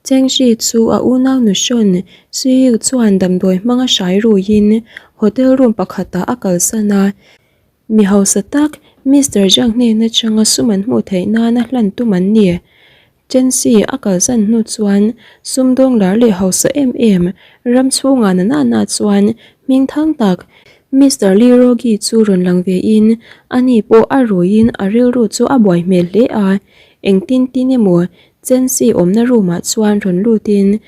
Cheng Shi chu a unau nu hrawn Xu Yu chuan damdawi hmanga hrai ruiin hotel room pakhatah a kalsan a. Mi hausa tak Mister Zhang hnen atanga sum an hmuh theih nana hlan tum an ni. Chen Shi a kalsan hnu chuan sumdawng lar leh hausa em em ram chhungah na nana chuan hming thang tak Mister Li Rogi chu rawn lang vein ani pawh a ruiin a rilru chu a buai hmel hle a. Engtin tin emaw Chen Shi awmna room ah chuan rawn lutin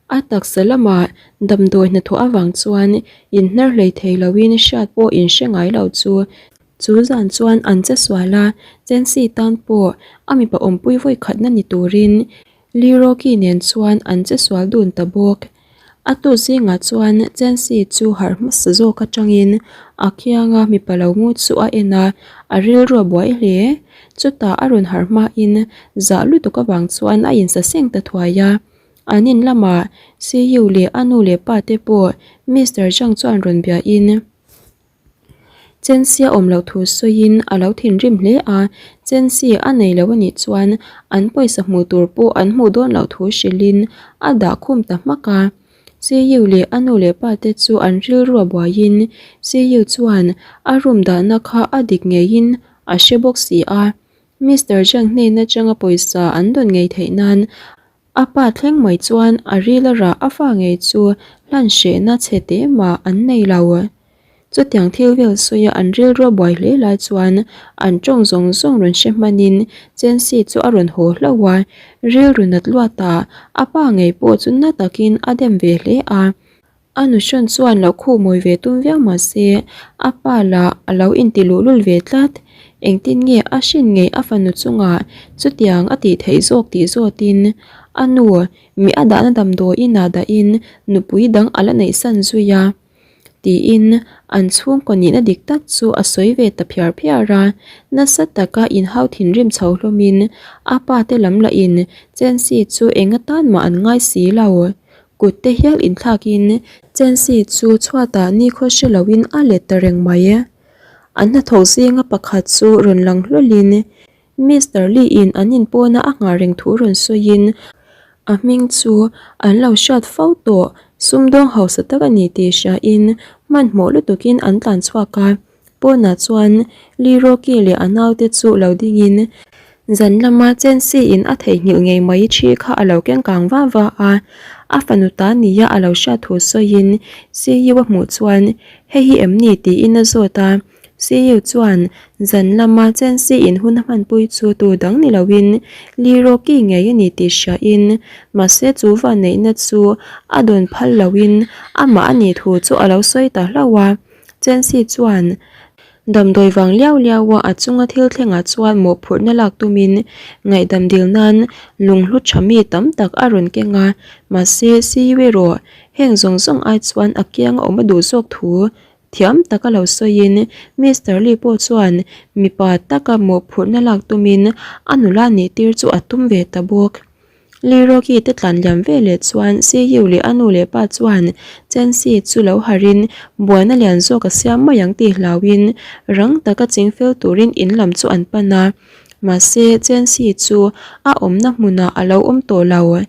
a taksa lamah damdawi hnathawh avang chuan inhnar hlei thei loin hriat pawh inhre ngai lo chu Chu zan chuan an che sual a, Chen Shi tan pawh a mipa awmpui vawi khatna ni turin Li Rocky nen chuan an che sual dun ta bawk. A tu zingah chuan Chen Shi chu harh hmasa zawk atangin a kianga mipa lo ngut chu a en a, a rilru a buai hle. Chutah a rawn harh hmain zah lutuk avang chuan a insaseng ta thuai a. An in lamah Siyu leh a nu leh pa te pawh Mister Zhang chuan rawn biain. Chensi a awm loh thu sawiin a lo thinrim hle a, Chensi a nei lo anih chuan an pawisa hmuh tur pawh an hmuh dawn loh thu hrilhin a dah khum ta hmak a. Siyu leh a nu leh pa te chu an rilru a buaiin Siyu chuan a room dahna kha a dik ngeiin a hre bawk si a, Mister Zhang hnen atanga pawisa an dawn ngei theih nan A pa thleng mai chuan a ril a rah a fa ngei chu hlan hrehna chhe teh mah an nei lo. Chutiang thil vel sawia an rilru a buai hle lai chuan an tawng zawng zawng rawn hre hmanin Chensi chu a rawn haw hlauh a, rilru nat luatah a pa ngei pawh chu na takin a dem ve hle a. A nuhrawn chuan lo khuh mawi ve tum viau mah se, a pa lah a lo inti luhlul ve tlat. Engtin nge a hrin ngei a fanu chungah chutiang a tih theih zawk tih zawtin a nu mi a dahna damdawiin ah dahin nupui dang a la neihsan zui a tiin an chhungkaw nihna dik tak chu a sawi ve ta phiar phiar a. Nasa taka inhau thinrim chho hlawmin a pa te lam lahin Chensi chu eng atan mah an ngai si lo. Kut te hial inthlakin Chensi chu chhuatah nikhaw hre loin a let ta reng mai. An hnathawk zinga pakhat chu rawn lang hlawlhin Mister Lee in an inpawna a nghah reng thu rawn sawiin a hming chu an lo hriat fo tawh sumdawng hausa tak a ni tih hriain hmanhmawh lutukin an tlan chhuak a. Pawnah chuan Lee Rocky leh a naute chu lo dingin zan lama Chensi in a theihnghilh ngei mai thi kha a lo keng kang va va a. A fanu ta nia a lo hriat thu sawiin CU a hmuh chuan hei hi em ni tiin a zawt a. CU chuan zan lama Chensi in hun a hmanpui chu tu dang ni loin Lee Rocky ngei a ni tih hriain mahse chu vanneihna chu a dawn phal loin amah a nih thu chu a lo sawi ta hlauh a. Chensi chuan damdawi vang liau liau a a chunga thil thlengah chuan mawhphurhna lak tumin ngaihdam dil nan lunghlu tha mi tam tak a rawn keng a, mahse Siu erawh heng zawng zawng ai chuan a kiang a awm a duh zawk thu thiam tak a lo sawiin Mister Lee pawh chuan mipa taka mawhphurhna lak tumin a nula nih tir chu a tum ve ta bawk. Liroki te tlan liam ve leh chuan Siyu leh a nu leh pa chuan Chensi chu lo harin buaina lian zawk a siam mai ang tih hlauhin rang taka chingfel turin in lam chu an pan a. Mahse Chensi chu a awmna hmunah a lo awm tawh lo.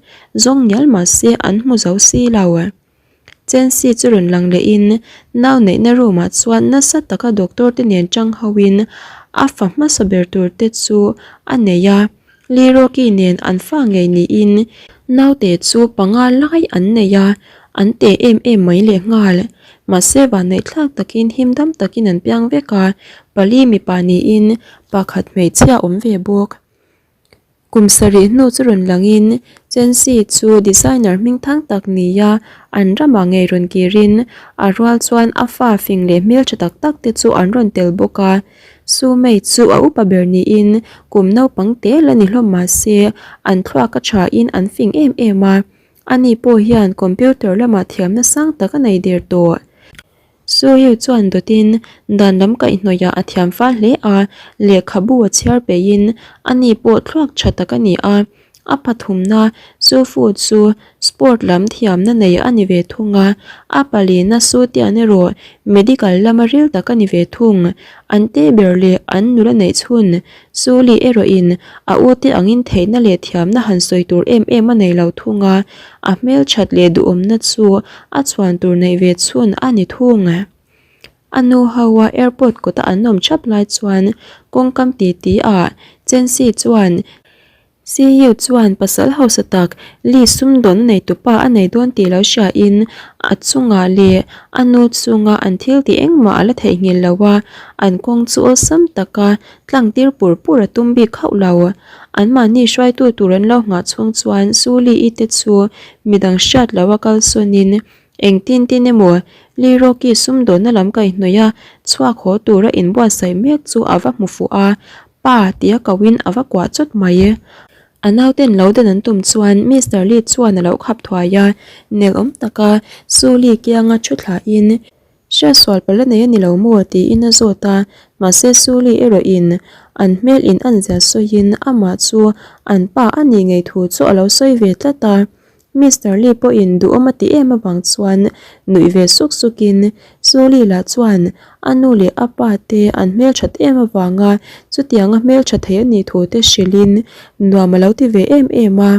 Zawng ngial mahse an hmu zo si lo. Chensi chu rawn lang lehin nau neihna room ah chuan nasa taka doctor te nen tang hoin a fa hmasa ber tur te chu a nei a, Lee Rocky nen an fa ngei niin naute chu panga lai an nei a, an te em em mai lehnghal. Mahse vanneihthlak takin him dam takin an piang vek a, pali mipa niin pakhat hmeichhia awm ve bawk. Kum sarih hnu chu rawn langin Chensi chu designer hming thang tak nia an ramah ngei rawn kirin a rual chuan a fa fing leh hmeltha tak tak te chu an rawn tel bawk a. Su Mei chu a upa ber niin kum naupang te la ni hlawm mah se an thluak a thain an fing em em a. Ani pawh hian computer lamah thiamna sang tak a nei der tawh. Suyu chuan dawtin dan lam kaihhnawihah a thiam fal hle a, lehkhabu a chhiar peihin ani pawh thluak tha tak a ni a. A pathumna Su Fu chu sport lam thiamna nei a ni ve thung a, a palina Su Tian erawh medical lama ril tak a ni ve thung. An te ber leh an nula neih chhun Su Li erawhin a ute angin theihna leh thiamna han sawi tur em em a nei lo thung a, a hmelthat leh duhawmna chu a chhuan tur neih ve chhun a ni thung. A nu ho a airport kawta an awm thap lai chuan kawngkam titi ah Chensi chuan CU chuan pasal hausa tak Lee sumdawn a nei tupa a nei dawn tih lo hria in a chungah leh a nu chunga an thil tih engmah a la theihnghilh lo a, an kawng chu awlsam taka tlang tir pur pur a tum bik hauh lo. Anmahni hruaitu tur an lo nghah chhung chuan Su Lee-i te chu midang hriat loha kalsawnin Engtin tin emaw Lee Rocky sumdawnna lam kaihhnawih a chhuak haw tura inbuatsaih mek chu a va hmu fuh a, Pa tia koin a va kuah chawt mai. A nauten lo den an tum chuan Mister Lee chuan a lo khap thuai a, nelawm taka Su Lee kianga thu thlahin, Hriatsual palh a nei a ni lo maw? tiin a zawt a, mahse Su Lee erawhin an hmel in an zia sawiin amah chu an pa a nih ngei thu chu a lo sawi ve tlat a. Mister Lee pawhin duhawm a ti em avang chuan nuih ve suk sukin Su Lee lah chuan a nu leh a pa te an hmelthat em avanga chutianga hmeltha thei a nih thu te hrilhin nuam a lo ti ve em em a.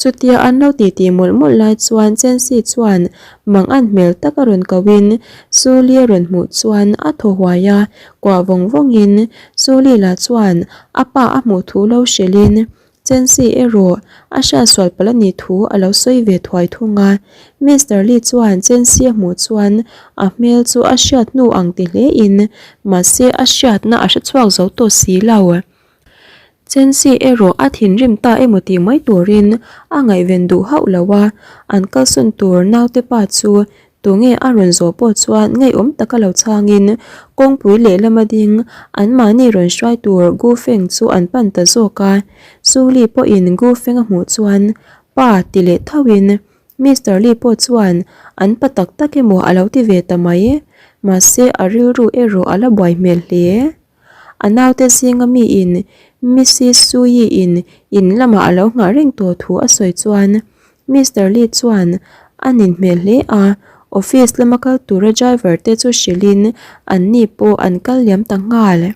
Chutia an lo titi mawlh mawlh lai chuan Chensi chuan mang an hmel tak a rawn kohin Su Lee a rawn hmuh chuan a thaw huai a, kuah vawng vawngin Su Lee lah chuan a pa a hmuh thu lo hrilhin Chensi erawh a hriatsual palh a nih thu a lo sawi ve thuai thung a. Mister Lee chuan Chensi a hmuh chuan a hmel chu a hriat hnu ang ti hle in mahse a hriatna a hre chhuak zo tawh si lo. Chensi erawh a thinrim ta emaw tih mai turin a ngaihven duh hauh lo a, an kalsawn tur naute pa chu Tunge a rawn zawh pawh chuan ngeiawm taka lo chhangin kawngpui lehlama ding anmahni rawn hruai tur Gu Feng chu an pan ta zawk a. Su Li pawhin Gu Feng a hmuh chuan pa ti leh thauhin Mister Li pawh chuan an pa tak tak emaw a lo ti ve ta mai. Mahse a rilru erawh a la buai hmel hle. A naute zinga miin Mrs Suyi-in in lamah a lo nghah reng tawh thu a sawi chuan Mister Lee chuan a nin hmel hle a, office lama kal tura driver te chu hrilhin anni pawh an kal liam ta nghal.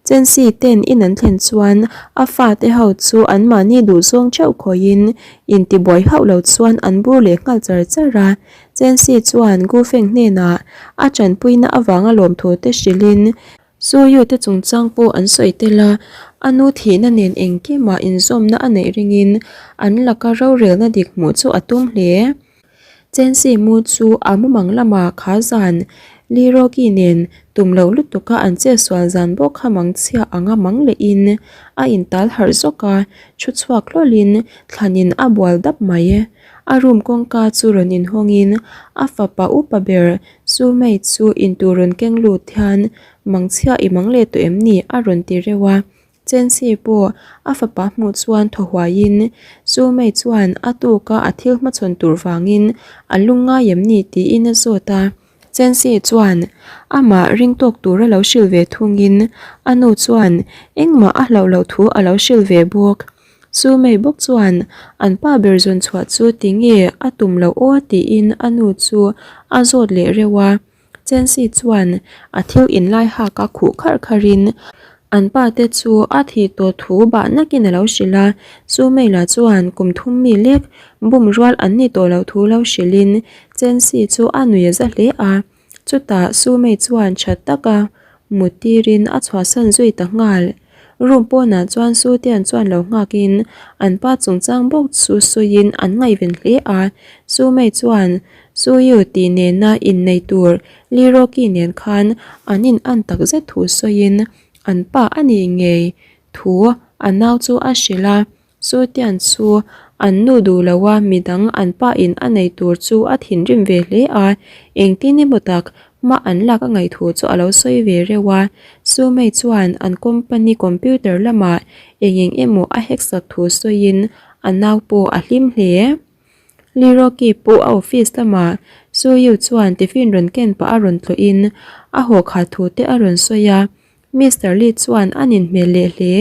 Chensi ten in an thlen chuan a fate ho chu anmahni duhzawng theuh khawihin intibuai hauh lo chuan an bur leh nghal char char a. Chensi chuan Gu Feng hnenah a tanpuina avanga lawmthu te hrilhin Suyu te chungchang pawh an sawi tel a, a nu thihna nen engkimah inzawmna a neih ringin an laka rorelna dik hmuh chu a tum hle. Chensi mu chu a mumang lamah kha zan Lee Rocky nen tum loh lutuka an chetsual zan bawk kha mangchhia anga mang lehin a intal harh zawk a, thu chhuak hlawlhin thlanin a bual dap mai. A room kawngka chu rawn inhawngin a fapa upa ber Chu mai chu intur rawn keng lut hian mangchhia i mang leh tawh em ni? a rawn ti reuh a. Chensi pawh a fapa hmuh chuan thaw huaiin chu mai chuan a tuka a thil hmachhawn tur vangin a lung ngai em ni tiin a zawt a. Chensi chuan amah ring tawk tura lo hrilh ve thungin a nu chuan engmah a hlauh loh thu a lo hrilh ve bawk. Chu mai bawk chuan an pa ber zawn chhuah chu tinge a tum loh aw tiin a nu chu a zawt leh reuh a. Chensi chuan a thil inlai hak a khuh kharh kharhin an pa te chu a thih tawh thu bah nakin a lo hrilh a. Chu mai lah chuan kum thum mi lek bum rual an ni tawh loh thu lo hrilhin Chensi chu a nui a za hle a. Chutah Sumei chuan tha taka mut tirin a chhuahsan zui ta nghal. Room pawnah chuan Sutian chuan lo nghakin an pa chungchang bawk chu sawiin an ngaihven hle a. Sumei chuan Suyu tih nena innei tur Lee Rocky nen khan an in an tak zet thu sawiin an pa a nih ngei thu a nau chu a hrilh a. Chutiang chu an nu duh lo a, midang an pa in a nei tur chu a thinrim ve hle a, engtin emaw tak hma an lak a ngaih thu chu a lo sawi ve reuh a. Sumei chuan an company computer lamah eng eng emaw a hack sak thu sawiin a nau pawh a hlim hle. Lee Rocky pawh a office lamah Suyu chuan tiffin rawn ken pah a rawn tlawhin a haw khat thu te a rawn sawi a. Mister Lee chuan a nin hmel leh hle.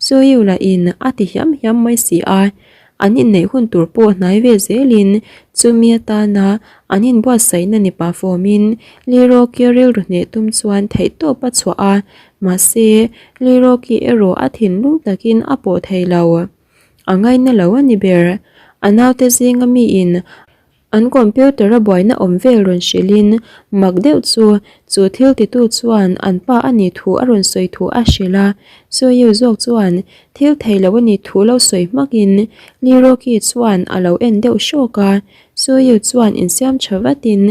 Suyu lahin a ti hiam hiam mai si a, an inneih hun tur pawh hnai ve zelin chumi atana an inbuatsaihna ni pah fawmin Liroki rilru hneh tum chuan theihtawp a chhuah a, mahse Liroki erawh a thinlung takin a pawh thei lo. A ngaina lo a ni ber. A naute zinga miin An computer a buaina awm vel rawn hrilhin mak deuh chu chu thil titu chuan an pa a nih thu a rawn sawi thu a hrilh a. Suyu zawk chuan thil thei lo a nih thu lo sawi hmakin Lee Rocky chuan a lo en deuh hrawk a. Suyu chuan insiam tha vatin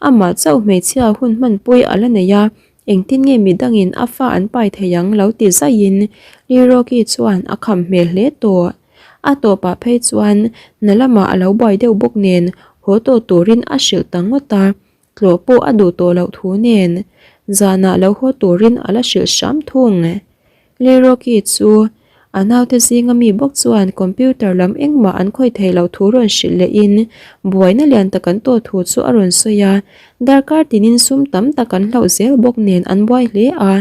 amah chauh hmeichhia hun hmanpui a la nei a, engtin nge midangin a fa an pai thei ang lo ti zaihin Lee Rocky chuan a kham hmel hle tawh. A tawpah phei chuan hna lamah a lo buai deuh bawk nen haw tawh turin a hrilh ta ngawt a, tlawh pawh a duh tawh loh thu nen zanah lo haw turin a la hrilh hram thung. Lerocky chu a naute zinga mi bawk chuan computer lam engmah an khawih thei loh thu rawn hrilh lehin buaina lian tak an tawh thu chu a rawn sawi a, darkar tinin sum tam tak an hlauh zel bawk nen an buai hle a,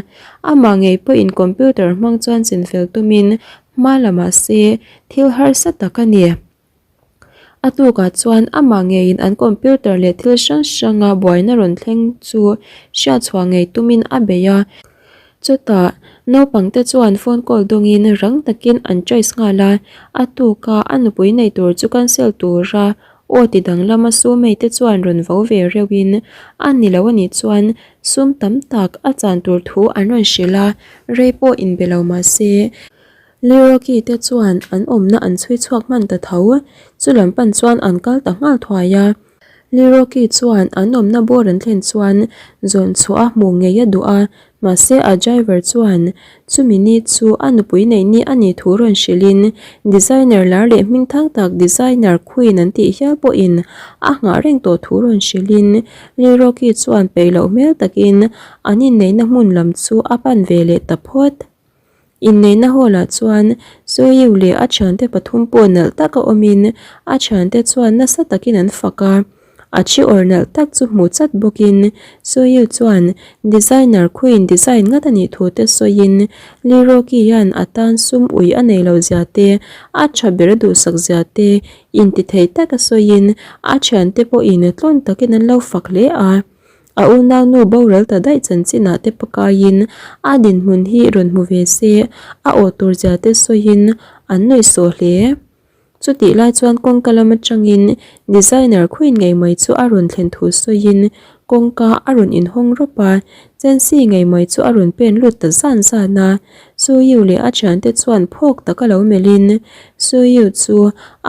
amah ngei pawhin computer hmang chuan chinfel tumin Hma la mahse, thil harsa tak a ni. A tukah chuan amah ngeiin an computer leh thil hrang hranga buaina rawn thleng chu hriatchhuah ngei tumin a bei a. Chutah, naupangte chuan phone call dawngin rang takin an trace nghal a, a tuka a nupui nei tur chu cancel tura aw ti danglama sumeite chuan rawn vo ve reuhin a ni lo a nih chuan Sum tam tak a chan tur thu an rawn hrilh a, rei pawh inbe lo mah se, Lerocky te chuan an awmna an chhui chhuak hman ta tho. Chu lam pan chuan an kal ta nghal thuai a. Lerocky chuan an awmna bawr an thlen chuan zawn chhuah a hmuh ngei a duh a, Mahse a driver chuan chumi ni chu a nupui neih ni a nih thu rawn hrilhin designer lar leh hming thang tak designer queen an tih hial pawhin a nghah reng tawh thu rawn hrilhin Lee Rocky chuan peih loh hmel takin an inneihna hmun lam chu a pan ve leh ta phawt. Inneihna hall ah chuan Soyu leh a thiante pathum pawh nalh taka awmin a thiante chuan nasa takin an fak a. A thi awr nalh tak chu hmuh chat bawkin Soyu chuan designer khuin design ngat a nih thu te sawiin Lee Rocky hian a tan sum ui a nei lo zia te, a tha ber a duhsak zia te intithei taka sawiin a thiante pawhin tlawn takin an lo fak hle a. A unaunu boral ta daih chanchinah te pakaiin a dinhmun hi rawn hmu ve se, a awh tur zia te sawiin an nuihsawh hle. Chutih lai chuan kawngka lam atangin designer khuin ngei mai chu a rawn thlen thu sawiin kawngka a rawn inhawng rawp a, Chancy ngei mai chu a rawn pen lut ta zan zan a. Suyu leh a thiante chuan phawk taka lo melhin Suyu chu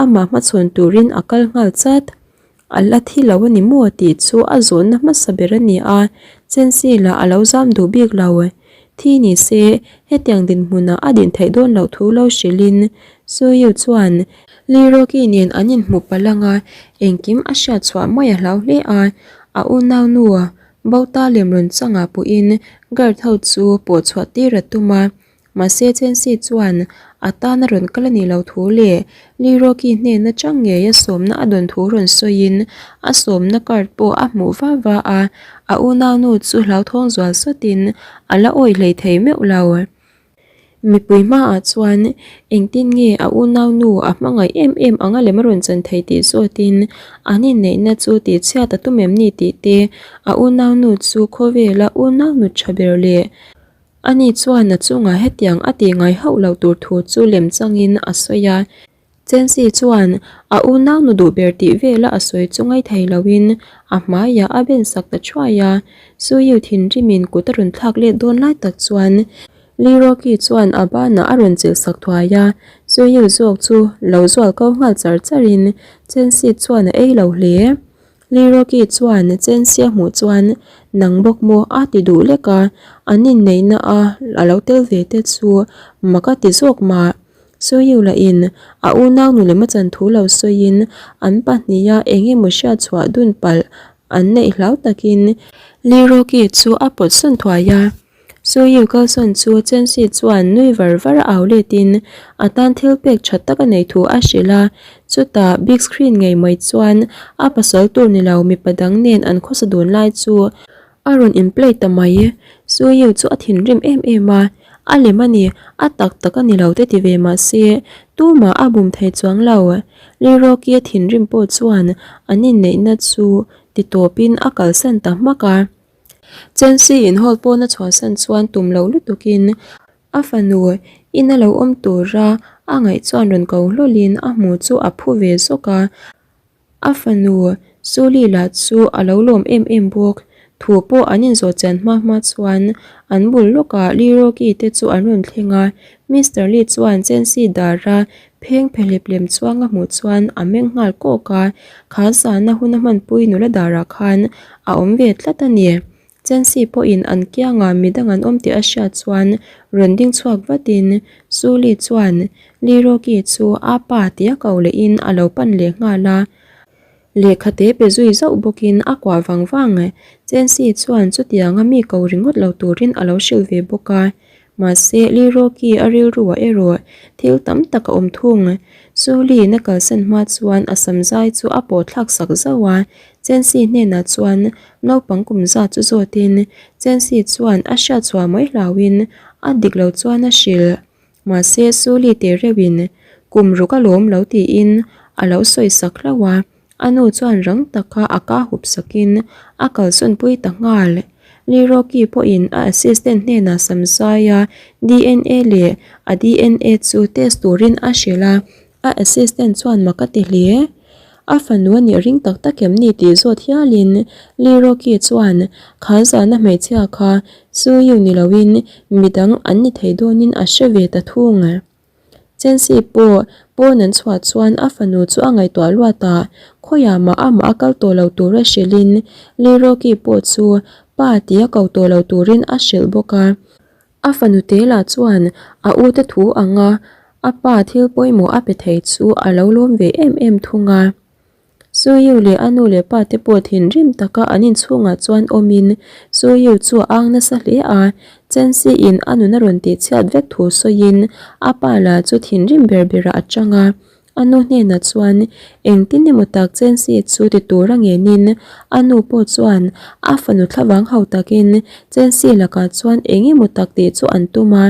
amah hmachhawn turin a kal nghal chat. A la thi lo a ni maw tih chu a zawhna hmasa ber a ni a, Chancy lah a lo zam duh bik lo. Thi ni se, hetiang dinhmunah a din theih dawn loh thu lo hrilhin Suyu chuan Lee Rocky nen an inhmu palh ang a, engkim a hriat chhuah mai a hlau hle a, a unaunu Bauta lem rawn changah pawhin guard ho chu pawh chhuah tir a tum a. Mahse Chensi chuan a tan a rawn kal a nih loh thu leh Lee Rocky hnen atang ngei a sawmna a dawn thu rawn sawiin a sawmna card pawh a hmuh va va a, a unaunu chu hlauthawng zual sawtin a la awih hlei thei meuh lo. Mipui hmaah chuan engtin nge a unaunu a hmangaih em em anga lem a rawn chan thei tih zawtin an inneihna chu tihchhiat a tum em ni tih te a unaunu chu khawvela unaunu tha ber leh Ani chuan a chungah hetiang a tih ngai hauh loh tur thu chu lem changin a sawi a. Chancy chuan a unau nu duh ber tih vela a sawi chu ngaithei loin a hmaiah a ben sak ta thuai a. Suyu thinrimin kut a rawn thlak let dawn lai tak chuan Lee Rocky chuan a banah a rawn chilh sak thuai a. Suyu zawk chu lo zual ko nghal char charin Chancy chuan a ei lo hle. Liroki chuan Chensia hmuh chuan nang bawk maw a ti duh lek a, an inneihna a a lo tel ve te chu mak a ti zawk mah. Suyu lahin a unau nu lem a chan thu lo sawiin an pahniha eng emaw hriat chhuah dun palh an neih hlau takin Liroki chu a pawt sawn thuai a. Suyu kalsawn chu Chensi chuan nui var var a au letin a tan thil pek tha tak a nei thu a hrilh a, chutah big screen ngei mai chuan a pasal tur ni lo mipa dang nen an khawsa dun lai chu a rawn in play ta mai. Suyu chu a thinrim em em a, A lem a ni, a tak tak a ni lo te ti ve mah se, tumah a bum thei chuang lo. Liroki a thinrim pawh chuan an inneihna chu ti tawpin a kalsan ta hmak a. Chensi in hall pawn a chhuahsan chuan tum lo lutukin a fanu ina lo awm tura a ngaih chuan rawn ko hlawlin a hmu chu a phu ve zawk a. A fanu Suli lah chu a lo lawm em em bawk. Thu pawh an inzawh chian hma hma chuan an bul lawkah Lee Rocky te chu an rawn thleng a. Mister Lee chuan Chensi dara pheng phehlep lem chuang a hmuh chuan a meng nghal kawk a, kha zana hun a hmanpui nula darah khan a awm ve tlat a ni. Chensi pawhin an kiangah midang an awm tih a hriat chuan rawn ding chhuak vatin Suli chuan Lee Rocky chu a pa tia ko lehin a lo pan leh nghal a. Lehkha te pe zui zauh bawkin a kuah vang vang. Chensi chuan chutianga mi ko ringawt lo turin a lo hrilh ve bawk a. Mahse, Lee Rocky a rilruah erawh thil tam tak a awm thung. Suli-in a kalsan hma chuan a sam zai chu a pawh thlak sak zauh a. Chensi hnenah chuan naupang kum zat chu zawtin Chensi chuan a hriatchhuah mai hlauhin a dik lo chuan a hrilh. Mahse, Suli teh reuhin kum ruk a lawm lo tiin a lo sawi sak hlauh a, a nu chuan rang taka a ka hup sakin a kalsawnpui ta nghal. Lee Rocky pawhin a assistant hnenah Samsaia dna leh a dna chu test turin a hrilh a, A assistant chuan mak a ti hle. A fanu a nih ring tak tak em ni tih zawt hialin Lee Rocky chuan kha zana hmeichhia kha Suyu ni loin midang an ni thei dawnin a hre ve ta thung. Chensi pawh pawn an chhuah chuan a fanu chu a ngaihtuah luat a, khawiah mah amah a kal tawh lo tura hrilhin Lee Rocky pawh chu pa tia ko tawh lo turin a hrilh bawk a. A fanu te lah chuan a u te thu anga a pa thil pawimawh a pe thei chu a lo lawm ve em em thung a. Suyu leh a nu leh pa te pawh thinrim taka an inchhungah chuan awmin Suyu chu a ang nasa hle a, Chensi in a nun a rawn tihchhiat vek thu sawiin a pa lah chu thinrim ber berah a chang a. A nu hnenah chuan engtin emaw tak Chensi chu ti tur a ngenin a nu pawh chuan a fanu thlavang ho takin Chensi lakah chuan eng emaw tak tih chu an tum a.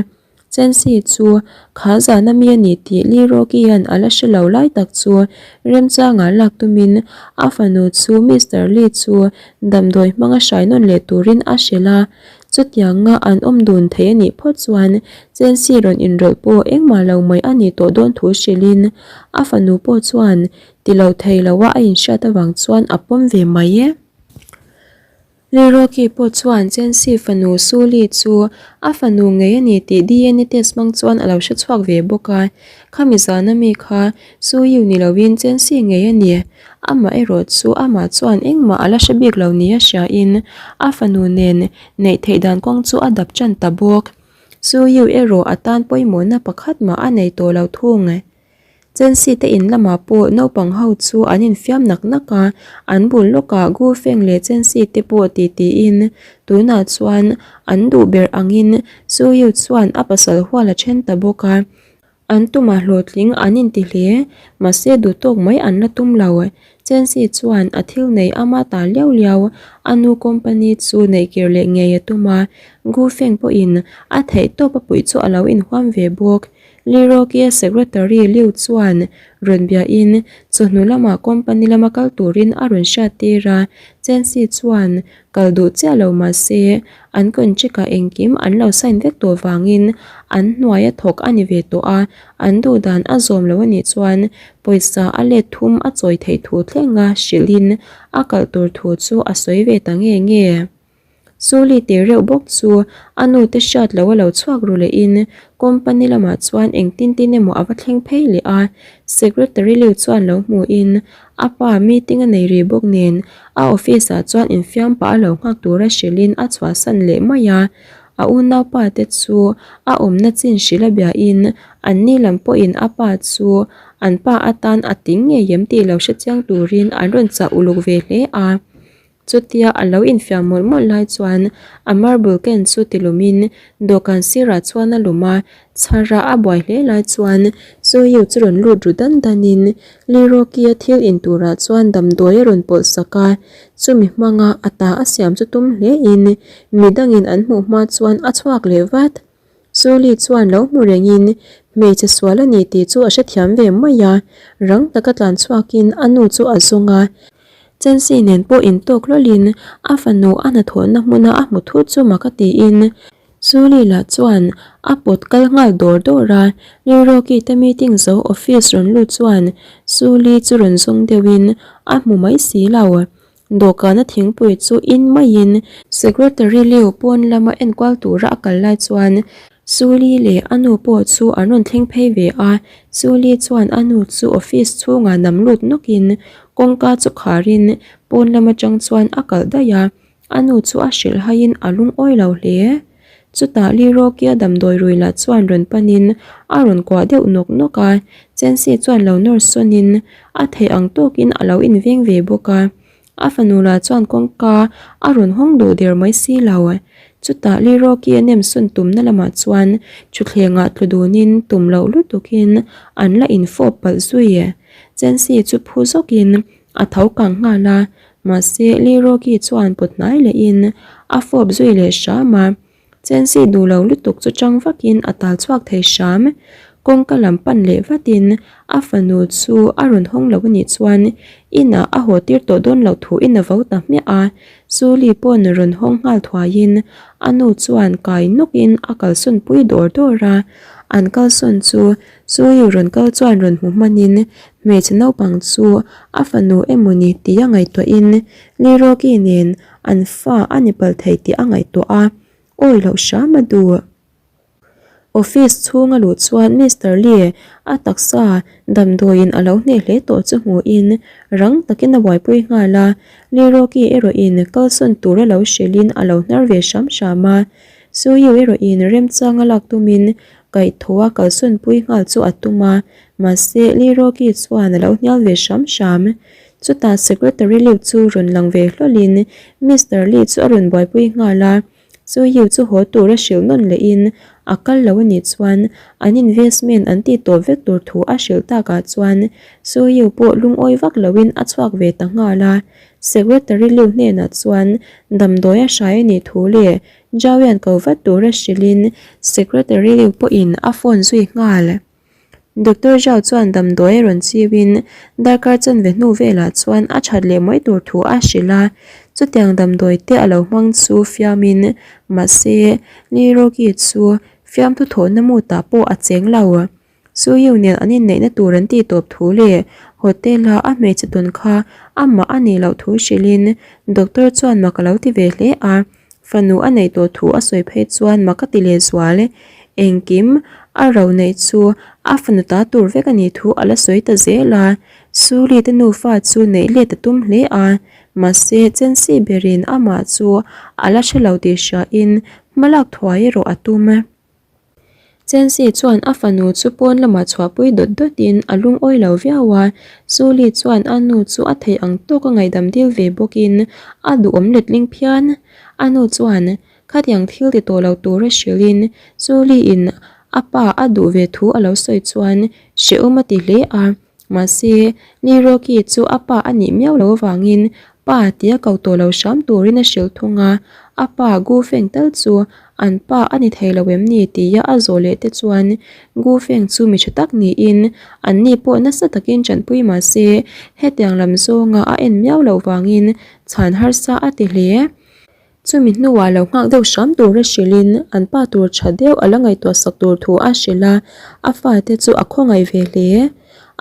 Chensi chu kha zana mi a ni tih Lee Rocky hian a la hre lo lai tak chu remchangah lak tumin a fanu chu Mister Lee chu damdawi hmanga hrai nawn leh turin a hrilh a. Chutianga an awm dun thei a nih phawt chuan Chelsea rawn inrawlh pawh engmah lo mai a nih tawh dawn thu hrilhin a fanu pawh chuan ti lo thei loa a inhriat avang chuan a pawm ve mai e. Liroki pawh chuan Chelsea fanu Suli chu a fanu ngei a ni tih dna test hmang chuan a lo hre chhuak ve bawk a, khami zana mi kha Suyu ni loin Chelsea ngei a ni. Amah erawh chu amah chuan engmah a la hre bik lo nia hriain a fanu nen neih theih dan kawng chu a dap tan ta bawk. Suyu erawh a tan pawimawhna pakhat mah a nei tawh lo thung. Chensi te in lamah pawh naupang ho chu an infiam nak nak a, an bul lawkah Gu Feng leh Chensi te pawh ti tiin tunah chuan an duh ber angin Suyu chuan a pasal hual a then ta bawk a. An tumah hlawhtling an inti hle, mahse duh tawk mai an la tum lo. Chensi chuan a thil nei ama ta liau liau, a nu company chu neih kir leh ngei a tum a, Gu Feng pawhin a theih tawp a puih chu a lo inhuam ve bawk. Lee Rocky-a secretary Liu chuan rawn biahin chawhnu lamah company lama kal turin a rawn hriat tir a, Chensi chuan Kal duh chiah lo mahse, an contract ah engkim an lo sign vek tawh vangin an hnuaia thawk a ni ve tawh a, an duh dan a zawm lo a nih chuan pawisa a let thum a chawi theih thu thlenga hrilhin a kalh tur thu chu a sawi ve ta nge nge. Suli teh reuh bawk chu a nu te hriat lo a lo chhuak ru lehin company lamah chuan engtin tin emaw a va thleng phei leh a, secretary Liu chuan lo hmuhin A pa meeting a nei rih bawk nen a office ah chuan infiam pah a lo nghak tura hrilhin a chhuahsan leh mai a. A unaupa te chu a awmna chin hrilh a biahin an ni lam pawhin a pa chu an pa atan a ting ngei em tih lo hrechiang turin an rawn chah uluk ve hle a. Chutia a lo infiam mawlh mawlh lai chuan a marble ken chu ti lumin dawhkan sirah chuan a lum a, chhara a buai hle lai chuan Suyu chu rawn lut ru dan danin Liroki-a thil in turah chuan damdawi a rawn pawlh sak a, chumi hmanga a ta a siam chu tum hlein midangin an hmuh hma chuan a chhuak leh vat. Suli chuan lo hmu rengin hmeichhe sual a ni tih chu a hrethiam ve mai a, rang taka tlan chhuakin a nu chu a zawng a. Chensi nen pawh intawk hlawlin a fanu a hnathawhna hmuna a hmu thut chu mak a tiin Suli lah chuan a pawt kal nghal dawr dawr a, Rilroki te meeting zo office rawn lut chuan Suli chu rawn zawng deuhin a hmu mai si lo. Dawhkana thingpui chu in maiin Secretary Liu pawn lama enkual tura a kal lai chuan Suli leh a nu pawh chu an rawn thleng phei ve a, Suli chuan a nu chu office chhungah nam lut nawkin kawngka chu kharin pawn lam atang chuan a kalh daih a, a nu chu a hrilh haiin a lungawi lo hle. Chutah Lirokia damdawi rui lah chuan rawn panin a rawn kuah deuh nawk nawk a, Chensi chuan lo nawr sawnin a theih ang tawkin a lo inveng ve bawk a. A fanu lah chuan kawngka a rawn hawng duh der mai si lo. Chutah Liroki a nem sawn tumna lamah chuan thutthlengah tlu dunin tum loh lutukin an la infawp palh zui. Chensi chu phu zawkin a tho kang nghal a, mahse Liroki chuan pawt hnai lehin a fawp zui leh hram a. Chensi duh lo lutuk chu chang vakin a tal chhuak thei hram. Kawngka lam pan leh vatin a fanu chu a rawn hawng lo anih chuan inah a haw tir tawh dawn loh thu in a vo ta hmiah a. Suli pawn rawn hawng nghal thuaiin a nu chuan kai nawkin a kalsawn pui dawr dawr a. An kalsawn chu Suli rawn kal chuan rawn hmu hmanin hmeichhe naupang chu a fanu emawni tia ngaihtuahin Liroki nen An fa a ni pal thei tih a ngaihtuah a, awi loh hram a duh. Office chhung a luh chuan Mister Lee a taksa damdawiin a lo hneh hle tawh chu hmuhin rang takin a buaipui nghal a, Lee Rocky erawhin kalsawn tur a lo hrilhin a lo hnar ve hram hram a. Suyu erawhin remchang a lak tumin kaihthaw a kalsawnpui nghal chu a tum a, mahse Lee Rocky chuan a lo hnial ve hram hram. Chutah Secretary Liu chu rawn lang ve hlawlin Mister Li chu a rawn buaipui nghal a, Chu Yu chu haw tura hrilh nawn lehin a kal lo a nih chuan an investment an tih tawp vek tur thu a hrilh takah chuan Chu Yu pawh lungawi vak loin a chhuak ve ta nghal a. Secretary Liu hnenah chuan damdawi a hrai a nih thu leh Zhao-ian ko vat tura hrilhin Secretary Liu pawhin a phone zui nghal. Doctor Zhao chuan damdawi a rawn chiuin darkar chanve hnu velah chuan a that leh mai tur thu a hrilh a, chutiang damdawi te a lo hmang chu fiamin mahse Li Rogi chu fiamthu thawhna mutah pawh a cheng lo. Su Yu nen an inneihna tur an tih tawp thu leh hotel a a hmeichhe tawn kha amah a nih loh thu hrilhin doctor chuan mak a lo ti ve hle a. Fanu a neih tawh thu a sawi phei chuan mak a ti leh zual. Engkim a ro neih chu a fanu ta tur vek a nih thu a la sawi ta zel a. Suli te nufa chu neih let a tum hle a, mahse Chensi berin amah chu a la hre lo tih hriain hmalak thuai erawh a tum. Chensi chuan a fanu chu pawn lamah chhuahpui dawt dawtin a lungawi lo viau a, Suli chuan a nu chu a theih ang tawk a ngaihdam dil ve bawkin a duhawm letling phian. A nu chuan khatiang thil ti tawh lo tura hrilhin Suli-in a pa a duh ve thu a lo sawi chuan hrehawm a ti hle a. Mahse, Ni Rocky chu a pa a nih miau loh avangin pa tia ko tawh lo hram turin a hrilh thung a, a pa Gu Feng tal chu an pa a ni thei lo em ni tia a zawh leh te chuan Gu Feng chu mi tha tak niin an ni pawh nasa takin tanpui mahse hetiang lam zawnga a en miau loh vangin chhan harsa a ti hle. Chumi hnuah lo nghak deuh hram tura hrilhin an pa tur tha deuh a la ngaihtuah sak tur thu a hrilh a, a fate chu a khawngaih ve hle.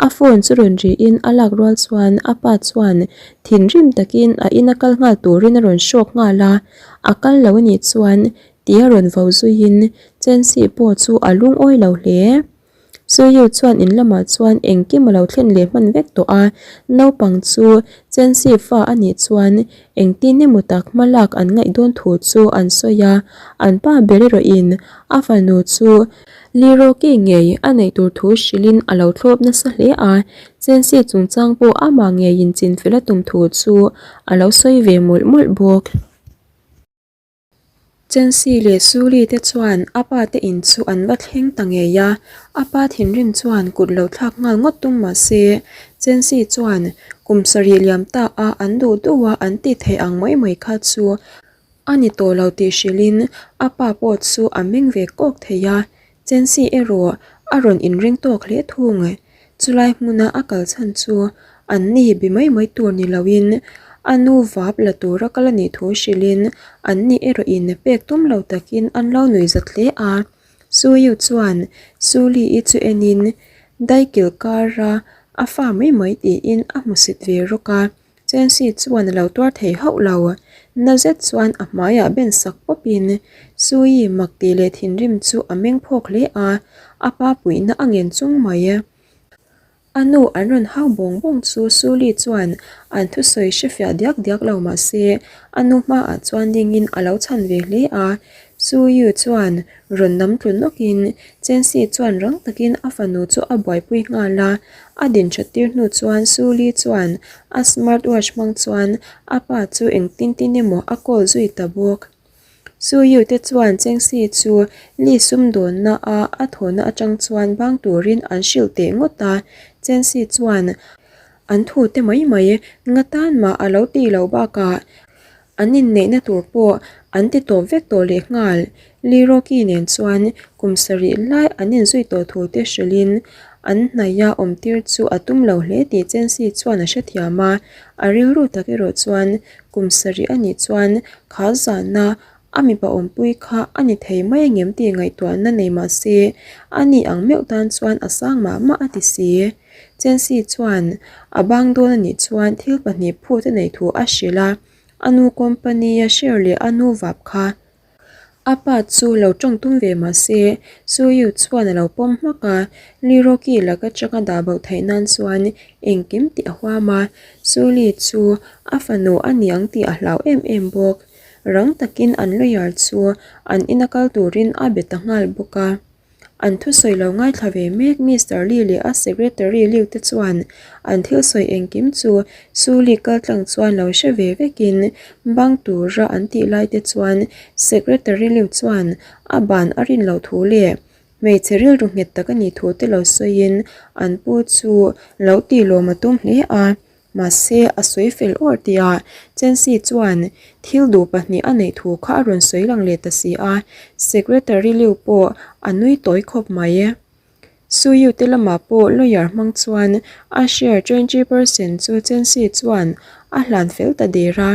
A phone chu rawn rihin a lak rual chuan a pa chuan thinrim takin a ina kal nghal turin a rawn hrawk nghal a, a kal lo anih chuan tia rawn vo zuiin Chensi pawh chu a lungawi lo hle. Suyu chuan in lamah chuan engkim a lo thlen leh hman vek tawh a, naupang chu Chensi fa a nih chuan engtin emaw tak hma lak an ngaih dawn thu chu an sawi a, an pa ber erawhin a fanu chu Liroki ngei a neih tur thu hrilhin a lo thlawp nasa hle a, Chensi chungchang pawh amah ngeiin chinfel a tum thu chu a lo sawi ve mawlh mawlh bawk. Chensi leh Suli te chuan a pa te in chu an va thleng ta ngei a, a pa thinrim chuan kut lo thlak nghal ngawt tum mah se, Chensi chuan kum sarih liam ta a an duh duh a an tih theih ang mai mai kha chu. A ni tawh lo tih hrilhin a pa pawh chu a meng ve kawk thei a, Chensi erawh a rawn inring tawk hle thung. Chulai hmuna a kal chhan chu an ni bi mai mai tur ni loin a nu vap la tura kal a nih thu hrilhin an ni erawhin pek tum lo takin an lo nuih zat hle a. Suyu chuan Suli-i chu enin daikil kara a fa mai mai tiin a hmusit ve rawk a. Chensi chuan a lo tuar thei hauh lo. Na zet chuan a hmaiah ben sak pawpin Sui mak tih leh thinrim chu a meng phawk hle a, a pa puihna a ngen chung mai. A nu an rawn hau bawng bawng chu Suli chuan an thusawi hrefiah diak diak lo mah se a nu hmaah chuan dingin a lo chhan ve hle a. Suyu chuan Rawn nam tlu nawkin Chensi chuan rang takin a fanu chu a buaipui nghal a, a din that tir hnu chuan Suli chuan a smart watch hmang chuan a pa chu engtin tin emaw a call zui ta bawk. Suyu te chuan Chengsi chu Li sumdawnna a a thawhna atang chuan bang turin an hrilh teh ngawt a, Chensi chuan an thu te mai mai nga tan mah a lo tih loh bakah An inneihna tur pawh an ti tawp vek tawh leh nghal. Lee Rocky nen chuan kum sarih lai an inzui tawh thu te hrilhin an hnaia awmtir chu a tum lo hle tih Chensi chuan a hrethiam a. A rilru tak erawh chuan kum sarih a nih chuan kha zana a mipa awmpui kha a ni thei mai angem tih ngaihtuahna nei mah se a ni ang meuh tan chuan a sang mah mah a ti si. Chensi chuan a bang dawn a nih chuan thil pahnih phut a neih thu a hrilh a, a nu company a share leh a nu vap kha. A pa chu lo tawng tum ve mah se Suyu chuan a lo pawm hmak a, Liroki laka changa dah bo theih nan chuan engkim tih a huam a, Suli chu a fanu a ni ang tih a hlau em em bawk. Rang takin an lawyer chu an ina kal turin a be ta nghal bawk a. An thusawi lo ngaithla ve mek Mister Lee leh a Secretary Liu te chuan an thil sawi engkim chu Su Li kaltlang chuan lo hre ve vekin bang tura an tih lai te chuan Secretary Liu chuan a ban a rin loh thu leh hmeichhe rilru nghet tak a nih thu te lo sawiin an pu chu lo tih lawm a tum hle a. Mahse, a sawi fel awr tihah Chensi chuan thil duh pahnih a neih thu kha a rawn sawi lang leh ta si a, Secretary Liu pawh a nui tawi khawp mai. Suyu te lamah pawh lawyer hmang chuan a share 20 percent chu Chensi chuan a hlan fel ta der a.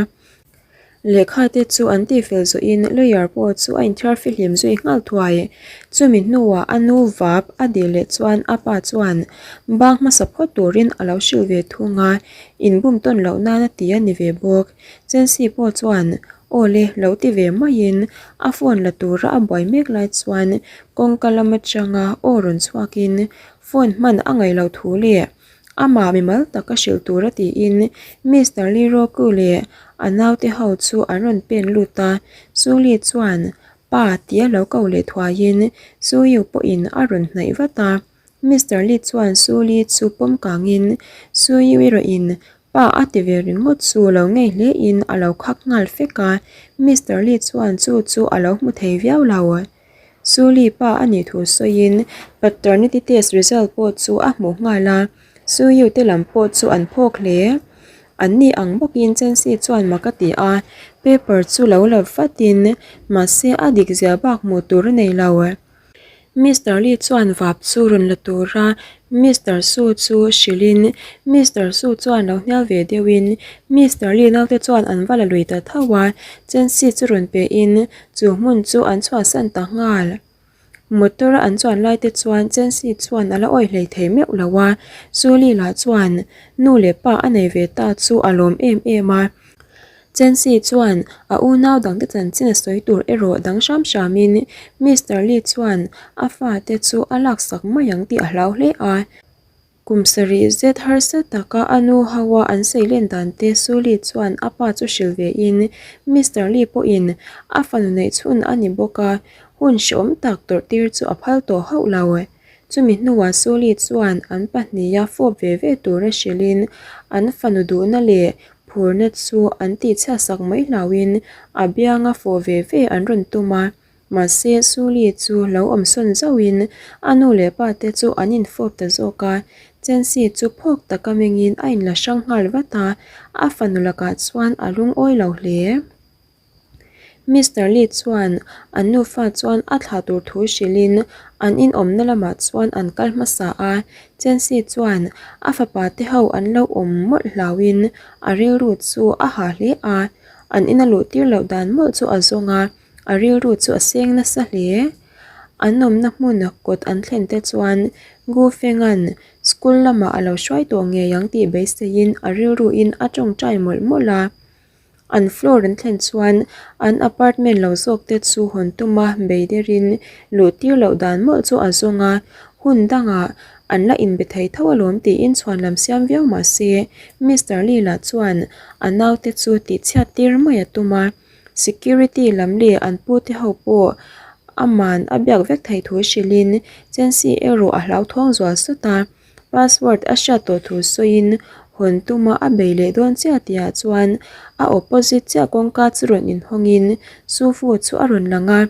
Lehkha te chu an tihfel zawhin lawyer pawh chu a inthiar fihlim zui nghal thuai. Chumi hnuah a nu vap a dil leh chuan a pa chuan bang hmasa phawt turin a lo hrilh ve thung a, inbum tawn loh nan a ti a ni ve bawk. Chensi pawh chuan aw le lo ti ve maiin a phone la tura a buai mek lai chuan kawngka lam atanga aw rawn chhuakin phone hman a ngaih loh thu leh Amah mimal taka hrilh tura tiin Mister Lee Roku leh a naute ho chu an rawn pen lut a, Su Li chuan pa tia lo ko leh thuaiin Su Yu pawhin a rawn hnaih vat a. Mister Lee chuan Su Li chu pawm kangin Su Yu erawhin pa a ti ve ringawt chu lo ngei hlein a lo khak nghal fek a, Mister Lee chuan chu chu a lo hmu thei viau lo. Suli pa a nih thu sawiin paternity test result pawh chu a hmuh nghal a, Suyu te lam pawh chu an phawk hle. An ni ang bawkin Chensi chuan mak a ti a, paper chu lo la vatin mahse a dik zia bak hmuh tur a nei lo. Mister Lee chuan vap chu rawn la tura Mister Su chu hrilhin Mister Su chuan lo hnial ve deuhin Mister Lee naute chuan an va la lui ta tho a, Chensi chu rawn pehin Chu hmun chu an chhuahsan ta nghal. Motor a an chuan lai te chuan Chensi chuan a la awih hlei thei meuh lo a, Suli lah chuan nu leh pa a nei ve ta chu a lawm em em a. Chensi chuan a unau dangte chanchin a sawi tur erawh dang hram hramin Mister Lee chuan a fate chu a laksak mai ang tih a hlau hle a. Kum sarih zet harsa taka a nu ho a an seilen dan te Suli chuan a pa chu hrilh ve in Mister Lee pawhin a fanu neih chhun a ni bawk a, hun hreawm tak tawrh tir chu a phal tawh hauh lo. Chumi hnuah Suli chuan an pahniha fawp ve ve tura hrilhin an fanu duhna leh phurna chu an tihchhiatsak mai hlauhin a bianga fawh ve ve an rawn tum a. Mahse, Suli chu lo awm sawn zauhin a nu leh pa te chu an infawp ta zawk a, Chensi chu phawk taka mengin a inla hrang nghal vat a, a fanu lakah chuan a lungawi lo hle. Mister Lee chuan an nufa chuan a thlah tur thu hrilhin an inawmna lamah chuan an kal hmasa a, Chensi chuan a fapa te ho an lo awm mawlh hlauhin a rilru chu a ha hle a, an ina luh tir loh dan mawlh chu a zawng a, a rilru chu a seng nasa hle. An awmna hmun kawt an thlen te chuan Gu Feng-a'n school lamah a lo hruai tawh ngei ang tih beiseiin a rilruin a tawngtai mawlh mawlh a. An floor an thlen chuan an apartment lo zawk te chu hawn tuma bei derin luh tir loh dan mawlh chu a zawng a, hun dangah an la inbe thei tho alawm tiin chhuan lam siam viau mah se Mister Lee lah chuan a naute chu tihchhiat tir mai a tum a, security lam leh an pute ho pawh aman a biak vek thei thu hrilhin Chensi erawh a hlauthawng zual sawt a. Password a hriat tawh thu sawiin hawn tuma a bei leh dawn chiah tihah chuan a opposite chiah kawngka chu rawn inhawngin Sufu chu a rawn lang a,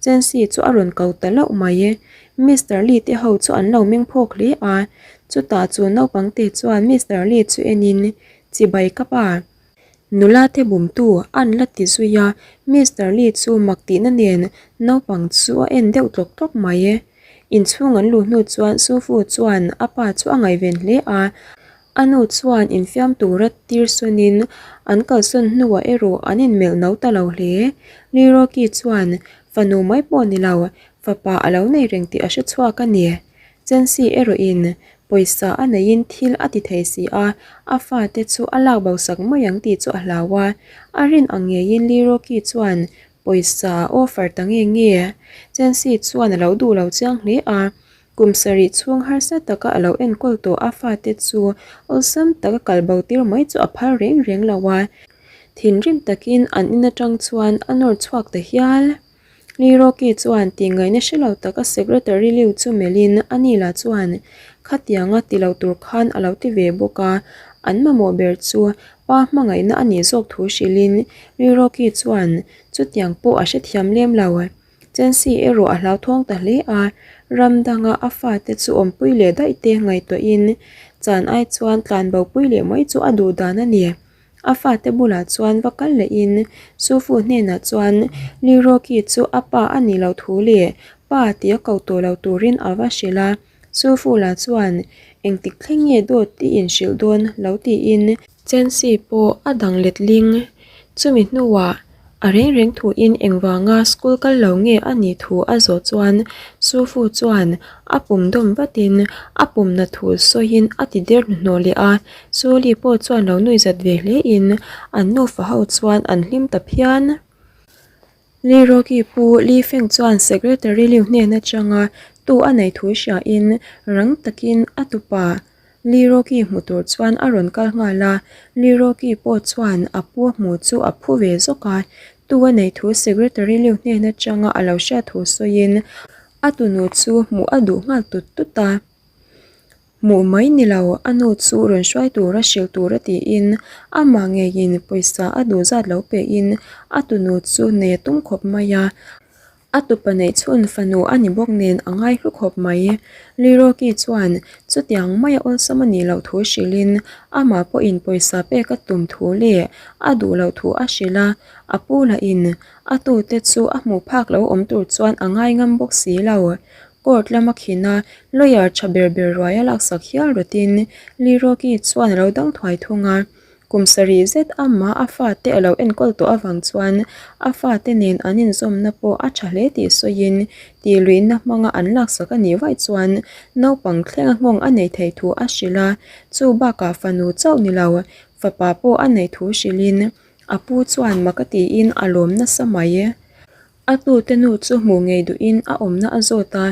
Chensi chu a rawn ko ta loh mai. Mister Lee te ho chu an lo meng phawk hle a, chutah chu naupang te chuan Mister Lee chu enin chibai ka pa. Nula te bumtu an la ti zui a, Mister Lee chu mak tihna nen naupang chu a en deuh tlawk tlawk mai. Inchhung an luh hnu chuan Sufu chuan a pa chu a ngaihven hle a, a nu chuan infiam tura tir sawnin an kalsawn hnuah erawh an inmelh no ta lo hle. Lee Rocky chuan fanu mai pawh ni lo, fapa a lo nei reng tih a hre chhuak a ni. Chensi erawhin pawisa a neihin thil a ti thei si a, a fate chu a lak bo sak mai ang tih chu a hlau a. A rin ang ngeiin Lee Rocky chuan Pawisa a offer ta nge nge? Chensi chuan a lo duh lo chiang hle a, kum sarih chhung harsa taka a lo enkawl tawh a fate chu awlsam taka kal bo tir mai chu a phal reng reng lo a, thinrim takin an in atang chuan a nawr chhuak ta hial. Lee Rocky chuan tih ngaihna hre lo taka secretary Liu chu melhin a ni lah chuan khatianga ti lo tur khan a lo ti ve bawk a, an mamawh ber chu Pa hmangaihna a nih zawk thu hrilhin Lee Rocky chuan chutiang pawh a hrethiam lem lo. Chensi erawh a hlauthawng ta hle a, ram danga a fate chu awmpui leh daih te ngaihtuahin chan ai chuan tlanbopui leh mai chu a duh dan a ni. A fate bulah chuan va kal lehin Sufu hnenah chuan Lee Rocky chu a pa a nih loh thu leh pa tia ko tawh lo turin a va hrilh a. Sufula chuan engtik thleng nge dawt i inhrilh dawn lo tiin Chensi pawh a dang let ling. Chumi hnuah a reng reng thuin engvanga school kal lo nge a nih thu a zawh chuan Sufu chuan a pum dawm vatin a pumna thu sawiin a ti der hnuhnawh leh a. Suli pawh chuan lo nuihzat ve hlein an nufa ho chuan an hlim ta phian. Lee Rocky pu Lee Feng chuan Secretary Liu hnen atanga tu a nei thu hriain rang takin a tupa Lee Rocky hmu tur chuan a rawn kal nghal a, Lee Rocky pawh chuan a pu hmu chu a phu ve zawk a, tu a nei thu Secretary Liu hnen atanga a lo hriat thu sawiin a tunu chu hmuh a duh nghal tut tut a. Hmuh mai ni lo, a nu chu rawn hruai tura hrilh tura tiin amah ngeiin pawisa a duh zat lo pehin a tunu chu nei a tum khawp mai a. A tupa neih chhun fanu a ni bawk nen a ngai hlu khawp mai. Liroki chuan chutiang maia awlsam a nih loh thu hrilhin amah pawhin pawisa pek a tum thu leh a duh loh thu a hrilh a, a pu lahin a tute chu a hmuh phak lo awm tur chuan a ngai ngam bawk si lo. Court lama khin a, lawyer tha ber ber ruai a laksak hial rawtin Lee Rocky chuan a lo dang thuai thung a. Kum sarih zet amah a fate a lo enkawl tawh avang chuan a fate nen an inzawmna pawh a tha hle tih sawiin tihluihna hmanga an laksak a nih vaih chuan naupang thlenga nghawng a nei thei thu a hrilh a, chu bakah fanu chauh ni lo fapa pawh a neih thu hrilhin a pu chuan mak a tiin a lawm nasa mai. A tute nu chu hmuh ngei duhin a awmna a zawt a,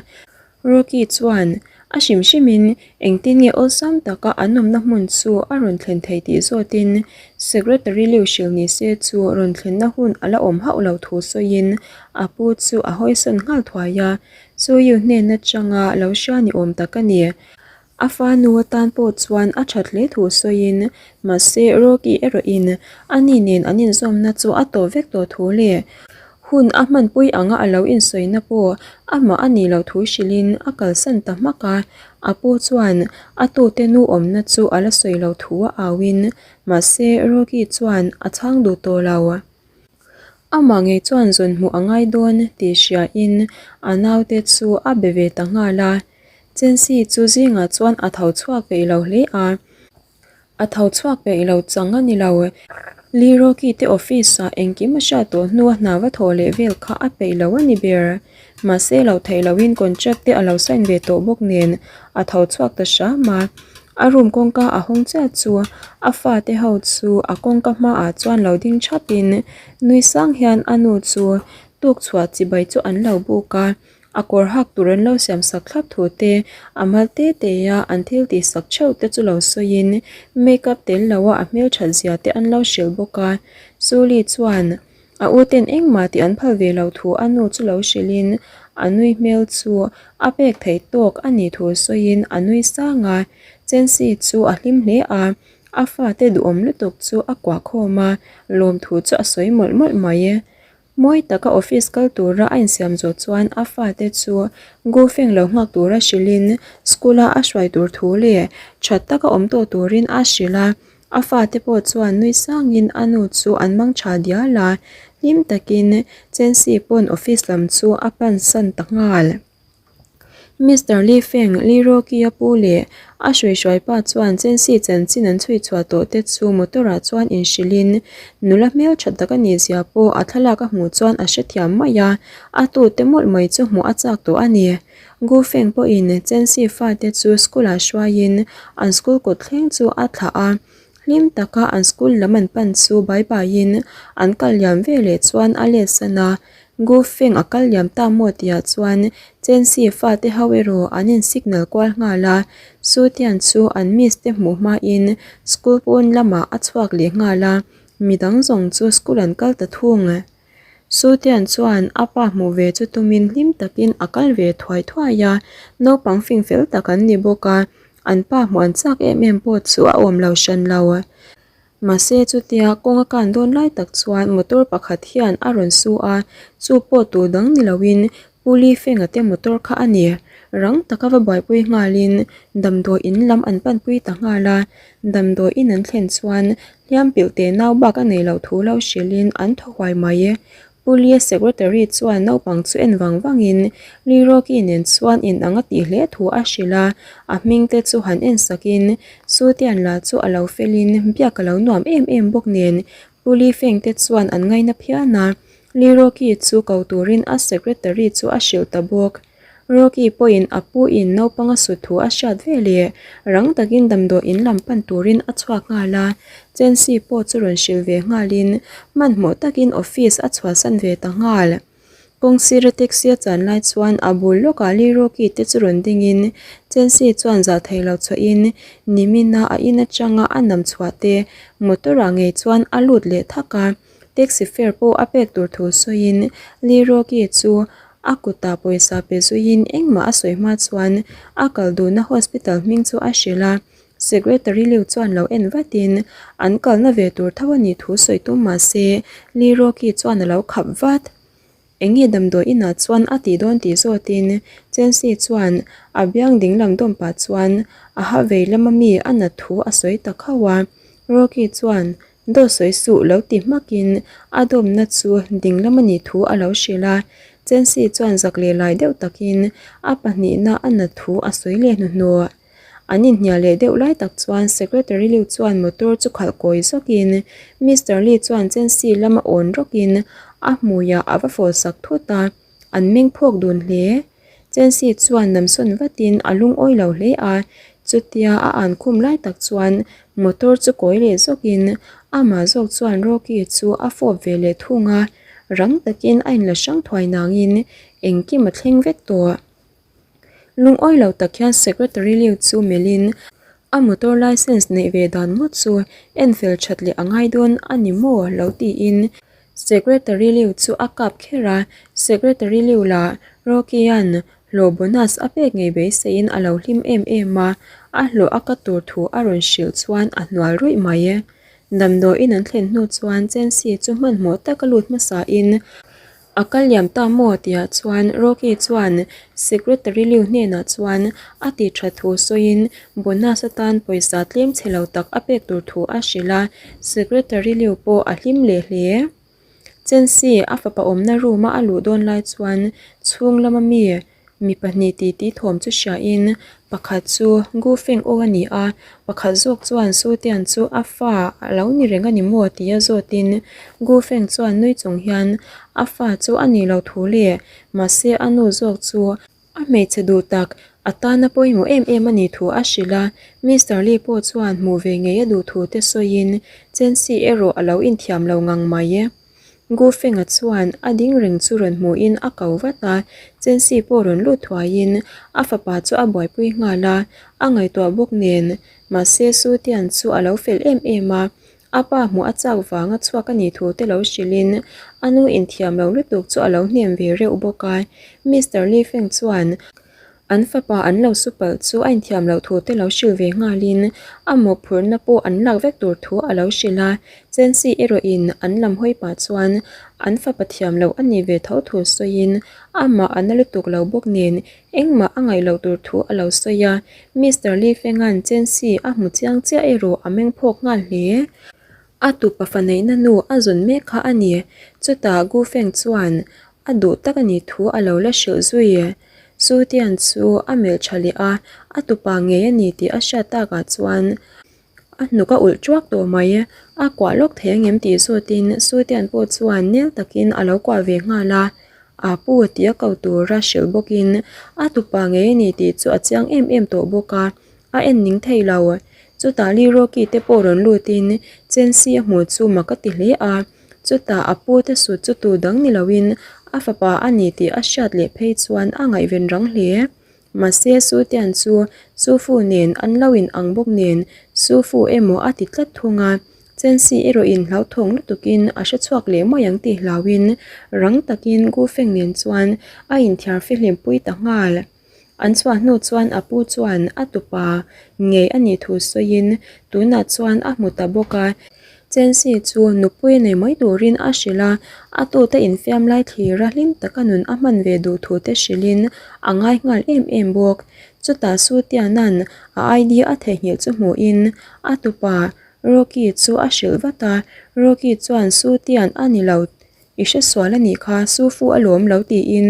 Rocky chuan a hrim hrimin engtin nge awlsam taka an awmna hmun chu a rawn thlen thei tih zawtin Secretary Liu hrilh ni se chu rawn thlenna hun a la awm hauh lo thu sawiin a pu chu a hawisawn nghal thuai a, Suyu hnen atanga lo hria ni awm tak a ni. A fanu atan pawh chuan a that hle thu sawiin, mahse Rocky erawhin ani nen an inzawmna chu a tawh vek tawh thu leh hun a hmanpui anga a lo insawina pawh amah a nih loh thu hrilhin a kalsan ta hmak a. A pu chuan a tute nu awmna chu a la sawi loh thu a auin, mahse Rocky chuan a chhang duh tawh lo. Amah ngei chuan zawn hmuh a ngai dawn tih hriain a naute chu a be ve ta nghal a. Chensi chu zingah chuan a tho chhuak peih lo hle a. A tho chhuak peih lo chang a ni lo. Lee Rocky te office ah engkim a hriat tawh hnua hna va thawh leh vel kha a peih lo a ni ber. Mahse lo theih loin contract te a lo sign ve tawh bawk nen a tho chhuak ta hram a. A room kawngka a hawng chiah chu a fate ho chu a kawngka hmaah chuan lo ding thapin nui sang hian a nu chu tuk chhuah chibai chu an lo buk a. A kawr hak tur an lo siam sak thlap thu te, a mal te te a an thil tih sak theuh te chu lo sawiin make up tel lo a a hmelthat zia te an lo hrilh bawk a. Suli chuan a u ten engmah tih an phal ve lo thu a nu chu lo hrilhin a nui hmel chu a pek theih tawk a nih thu sawiin a nui sang a. Chensi chu a hlim hle a, a fate duhawm lutuk chu a kuah khawm a, lawmthu chu a sawi mawlh mawlh mai. Mawi taka office kal tura a insiam zawh chuan a fate chu Gufeng lo nghak tura hrilhin school-a a hruai tur thu leh tha taka awm tawh turin a hrilh a. A fate pawh chuan nui sangin a nu chu an mang tha dial a, hlim takin Chensi pawn office lam chu a pansan ta nghal. Mister Li Feng, Li Rocky-a pu leh a hruihruai pa chuan Chensi chanchin an chhui chhuah tawh te chu motor-ah chuan inhrilhin nula hmel tha tak a nih zia pawh a thlalak a hmuh chuan a hrethiam mai a, a tute mawlh mai chu hmuh a chak tawh a ni. Gu Feng pawhin Chensi fate chu school-ah hruaiin an school kawt thleng chu a thlah a, hlim taka an school lam an pan chu bai baiin an kal liam veleh chuan a let san a, Gu Feng a kal liam ta maw tihah chuan Chensi fate ho erawh an in signal kual nghal a, Su Tian chu an miss te hmuh hmain school pawn lamah a chhuak leh nghal a, midang zawng chu school an kal ta thung. Su Tian chuan a pa hmuh ve chu tumin hlim takin a kal ve thuai thuai a, naupang fing fel tak an ni bawk a, an pa hmuh an chak em em pawh chu a awm lo hran lo. Mahse chutia kawng a kan dawn lai tak chuan motor pakhat hian a rawn su a, chu pawh tur dang ni loin Pu Li Fenga te motor kha a ni. Rang taka va buaipui nghalin damdawi in lam an panpui ta nghal a, damdawi in an thlen chuan hliam pilh teh nau bak a nei loh thu lo hrilhin an thaw huai mai. Pu Lia Secretary chuan naupang chu en vang vangin Li Rocky nen chuan in ang a tih hle thu a hrilh a, a hming te chu han en sakin Sutian la chu a lo felin biak a lo nuam em em bawk nen Pu Li Feng te chuan an ngaina phian a, Li Rocky chu ko turin a Secretary chu a hrilh ta bawk. Rocky pawhin a pu in naupang a sut thu a hriat ve leh rang takin damdawi in lam pan turin a chhuak nghal a, Chensi pawh chu rawn hrilh ve nghalin hmanhmawh takin office a chhuahsan ve ta nghal. Kawng sira taxi a chan lai chuan a bul lawkah Lee Rocky te chu rawn dingin Chensi chuan zah thei lo chhuahin nimina a in atanga a nam chhuah te motor ah ngei chuan a lut leh thak a. Taxi fare pawh a pek tur thu sawiin Lee Rocky chu a kutah pawisa pe zuiin engmah a sawi hma chuan a kal duhna hospital hming chu a hrilh a, Secretary Liu chuan lo en vatin an kalna ve tur tho a nih thu sawi tum mah se Lee Rocky chuan a lo khap vat. Eng nge damdawi inah chuan a tih dawn tih zawtin Chensi chuan a biang dinglam dawm pah chuan a ha vei lama mi a nat thu a sawi ta khauh a, Rocky chuan Dawt sawi suh lo ti hmakin a dawmna chu dinglam a nih thu a lo hrilh a, Chensi chuan zak leh lai deuh takin a pahnihna a nat thu a sawi leh hnuhnawh. An inhnial leh deuh lai tak chuan Secretary Liu chuan motor chu khalh kawi zawkin Mister Li chuan Chensi lama awn rawkin a hmuiah a va fawl sak thut a, an meng phawk dun hle. Chensi chuan namsawn vatin a lungawi lo hle a, chutia a an khum lai tak chuan motor chu kawi leh zawkin amah zawk chuan Rocky chu a fawp ve leh thung a, rang takin a inla hrang thuai nangin engkim a thleng vek tawh. Lungawi lo tak hian Secretary Liu chu melhin a motor licence neih ve dan ngawt chu en fel that leh a ngai dawn a ni maw lo tiin Secretary Liu chu a kap kher a, Secretary Liu lah Rocky-a'n hlawh bonus a pek ngei beiseiin a lo hlim em em a, a hlawh a cut tur thu a rawn hrilh chuan a hnual ruih mai. Damdawiin an thlen hnu chuan Chensi chu hmanhmawh taka lut hmasain A kal liam ta maw tihah chuan Rocky chuan Secretary Liu hnenah chuan a ti tha thu sawiin bonus atan pawisa tlem chhe lo tak a pek tur thu a hrilh a, Secretary Liu pawh a hlim leh hle. Chensi a fapa awmna room a a luh dawn lai chuan chhung lama mi mi pahnih titi thawm chu hriain pakhat chu Gu Feng aw a ni a, pakhat zawk chuan Su Tian chu a fa a lo ni reng a ni maw tia zawtin Gu Feng chuan nui chung hian a fa chu a nih loh thu leh mahse a nu zawk chu A hmeichhe duh tak, a tana pawimawh em em a nih thu a hrilh a, Mister Lee pawh chuan hmuh ve ngei a duh thu te sawiin Chensi erawh a lo inthiam lo ngang mai e. Gu Feng-a chuan a ding reng chu rawn hmuhin a ko vat a, Chensi pawh rawn lut thuaiin a fapa chu a buaipui nghal a, a ngaihtuah bawk nen, mahse Su Tian chu a lo fel em em a, A pa hmuh a chak vanga chhuak a nih thu te lo hrilhin a nu inthiam lo lutuk chu a lo hnem ve reuh bawk a. Mister Li Feng chuan an fapa an lo su palh chu a inthiam loh thu te lo hrilh ve nghalin a mawhphurhna pawh an lak vek tur thu a lo hrilh a. Chensi erawhin an lam hawi pah chuan an fapa thiam loh a nih ve tho thu sawiin amah a na lutuk lo bawk nen Engmah a ngaih loh tur thu a lo sawi a, Mister Li Fenga'n Chensi a hmu chiang chiah erawh a meng phawk nghal hle. A tupa fa neihna nu a zawn mek kha a ni. Chutah Gu Feng chuan a duh tak a nih thu a lo la hrilh zui. Su Tian chu a melh tha leh a, a tupa ngei a ni tih a hriat takah chuan a hnuk a ulh ṭuak tawh mai. A kuah lawk thei angem tih zawtin Su Tian pawh chuan nel takin a lo kuah ve nghal a. A pu tih a ko tura hrilh bawkin a tupa ngei a ni tih chu a chiang em em tawh bawk a, a en ning thei lo. Chutah Lee Rocky te pawh rawn lutin Chensi a hmuh chu mak a ti hle a, chutah a pu te sut chu tu dang ni loin a fapa a ni tih a hriat leh phei chuan a ngaihven rang hle. Mahse Sutian chu Sufu nen an lo in ang bawk nen Sufu emaw a ti tlat thung a, Chensi erawhin hlauthawng lutukin a hre chhuak leh mai ang tih hlauhin rang takin Gu Feng nen chuan a inthiar fihlim pui ta nghal. An chhuah hnu chuan a pu chuan a tupa ngei a nih thu sawiin tunah chuan a hmu ta bawk a, Chensi chu nupui nei mai turin a hrilh a, a tute infiam lai thlira hlim taka nun a hman ve duh thu te hrilhin a ngai nghal em em bawk. Chutah Sutiana'n a ID a theihnghilh chu hmuhin a tupa Rocky chu a hrilh vat a, Rocky chuan Sutian a ni lo I hre sual a nih kha, Su fu alawm lo tiin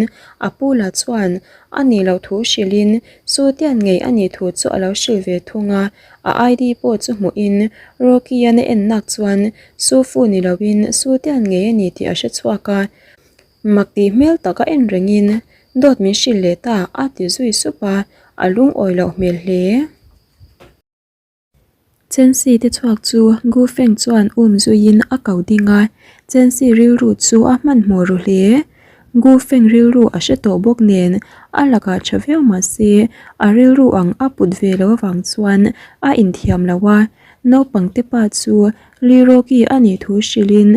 a pu la chuan a nih loh thu hrilhin Su tian ngei a nih thu chu a lo hrilh ve thung a, a ID pawh chu hmuhin Rocky-a'n a en nak chuan Su fu ni loin Su tian ngei a ni tih a hre chhuak a, mak tih hmel taka en rengin dawt min hrilh leh ta a ti zui sup a, a lungawi loh hmel hle. Chensi te chhuak chu Gu Feng chuan um zuiin a ko ding a, Chensi rilru chu a hmanhmawh ru hle. Gu Feng rilru a hre tawh bawk nen a lakah tha viau mah se a rilru ang a put ve lo avang chuan a inthiam lo a, naupang te pa chu Li Rocky a nih thu hrilhin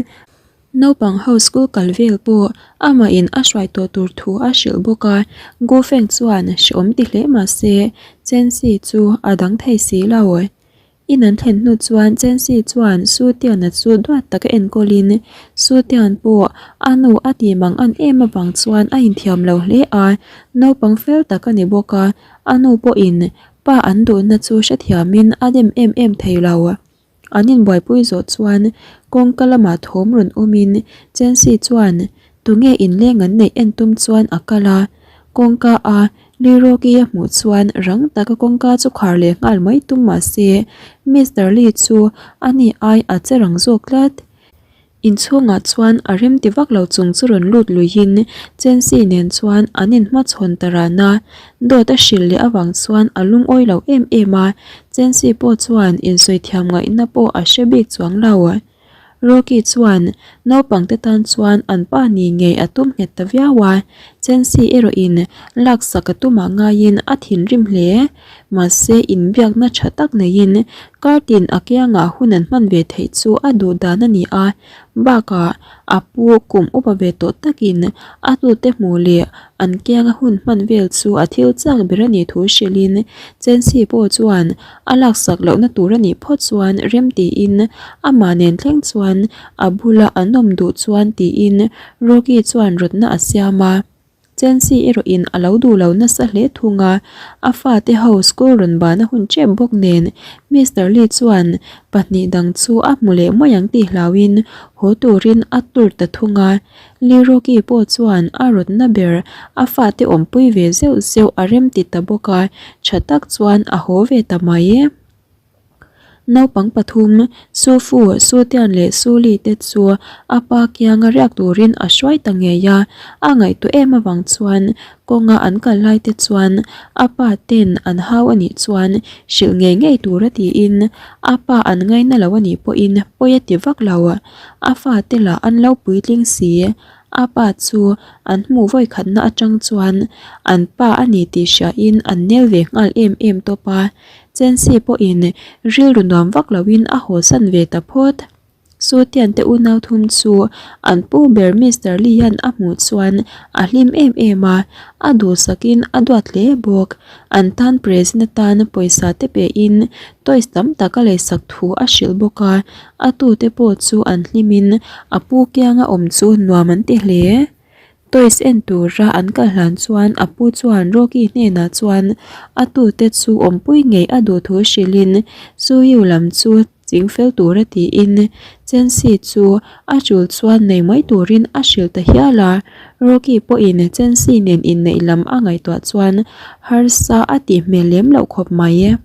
Naupang ho school kal vel pawh amah in a hruai tawh tur thu a hrilh bawk a, Gu Feng chuan hreawm ti hle mah se Chen Si chu a dang thei si lo. In an thlen hnu chuan Chen Si chuan Su Tian-a chu duat taka enkawl in Su Tian pawh a nu a tih mang an em avang chuan a inthiam lo hle a, naupang fel tak a ni bawk a, a nu pawhin pa an duhna chu hrethiam in a dem em em thei lo. An inbuaipui zawh chuan kawngka lamah thawm rawn awmin Chensi chuan tunge inleng an neih en tum chuan a kal a, kawngka a Lee Rocky a hmuh chuan rang taka kawngka chu khar leh nghal mai tum mah se Mister Lee chu ani ai a che rang zawk tlat. Inchhungah chuan a rem ti vak lo chung chu rawn lut luihin Chensi nen chuan an inhmachhawn ta ran a, dawt a hrilh leh avang chuan a lungawi lo em em a, Chensi pawh chuan insawi thiam ngaihna pawh a hre bik chuang lo. Rocky chuan naupang te tan chuan an pa ni ngei a tum nghet ta viau a, Chensi erawhin laksak a tumah ngaiin a thinrim hle. Mahse inbiakna tha tak neiin kartin a kiangah hun an hman ve theih chu a duh dan a ni a, bakah a pu kum upa ve tawh takin a hnute hmuh leh an kianga hun hman vel chu a thil chak ber a nih thu hrilhin Chensi pawh chuan a laksak lohna tur a nih phawt chuan rem tiin amah nen thleng chuan a bula an awm duh chuan tiin Rocky chuan rawtna a siam a. Chensi erawhin a lo duh lo nasa hle thung a, a fate ho school rawn ban a hun tep bawk nen Mister Lee chuan pahnih dang chu a hmu leh mai ang tih hlauhin haw turin a tur ta thung a. Lee Rocky pawh chuan a rawtna ber a fate awmpui ve zeuh zeuh a rem ti ta bawk a, tha tak chuan a haw ve ta mai. Naupang pathum, Su Fu, Su Tian leh Su Li te chu a pa kianga riak turin a hruai ta ngei a, a ngaihtuah em avang chuan kawnga an kal lai te chuan a pa ten an hau a nih chuan hrilh ngei ngei tur a tiin a pa an ngaina lo a nih pawhin pawi a ti vak lo. A fate lah an lo puitling si, a pa chu an hmuh vawikhatna atang chuan an pa a ni tih hriain an nel ve nghal em em tawp a. Chensi pawhin rilru nuam vak loin a hawsan ve ta phawt. Sutian te unau thum chu an pu ber Mister Lee hian a hmuh chuan a hlim em em a, a duhsakin a duat hle bawk. An tan present atan pawisa te pein toys tam tak a leisak thu a hrilh bawk a, a tute pawh chu an hlimin a pu kianga awm chu nuam an ti hle. Toys en tura an kal hlan chuan a pu chuan Rocky hnenah chuan a tute chu awmpui ngei a duh thu hrilhin Suyu lam chu ching fel tura tiin Chensi chu a tul chuan nei mai turin a hrilh ta hial a. Rocky pawhin Chensi nen inneih lam a ngaihtuah chuan harsa a tih hmel lem loh khawp mai.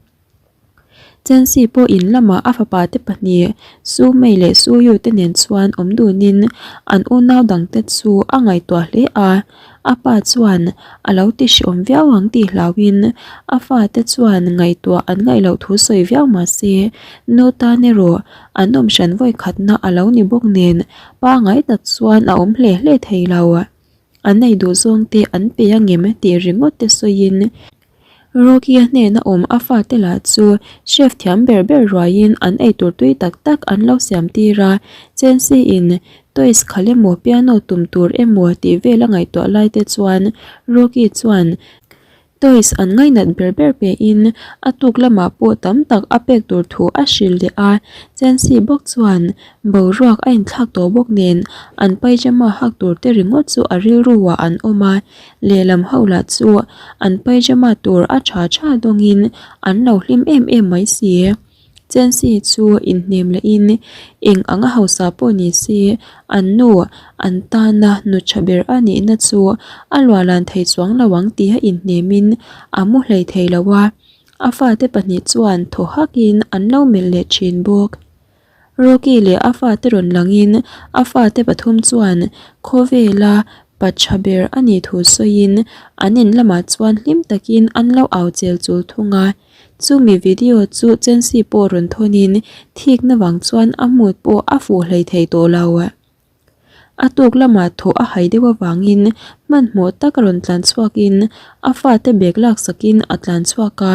Chensi pawh in lamah a fapa te pahnih Su Mei leh Su Yu te nen chuan awm dunin an unau dang te chu a ngaihtuah hle a, a pa chuan a lo ti hreawm viau ang tih hlauhin a fate chuan ngaihtuah an ngaih loh thu sawi viau mah se nu tan erawh an awm hran vawi khatna a lo ni bawk nen pangai tak chuan a awm hle hle thei lo. An nei duh zawng te an pe angem tih ringawt te sawiin Rocky-a hnena awm a fate lah chu chef thiam ber ber ruaiin an eitur tui tak tak an lo siam tir a, Chensi-in toys khal emaw piano tum tur emaw tih vel a ngaihtuah lai te chuan Rocky chuan toys an ngainat ber ber pein a tuk lamah pawh tam tak a pek tur thu a hrilh leh a, Chensi bawk chuan boruak a inthlak tawh bawk nen an pyjama hak tur te ringawt chu a rilru ah an awm a. Lehlam ho lah chu an pyjama tur a tha tha dawngin an lo hlim em em mai si. Chensi chu inhnem lehin eng anga hausa pawh ni se an nu an tana nu tha ber a nihna chu a luahlan thei chuang lo ang tih a inhnemin a mu hlei thei lo a, a fate pahnih chuan thaw hakin an lo melh leh thin bawk. Rocky leh a fate rawn langin a fate pathum chuan khawvela pa tha ber a nih thu sawiin an in lamah chuan hlim takin an lo au chel chul thung a. Chumi video chu Chensi pawh rawn thawnin thikna vang chuan a mood pawh a fuh hlei thei tawh lo. A tuk lamah thaw a hai deuh avangin hmanhmawh tak a rawn tlan chhuakin a fate bag laksakin a tlan chhuak a,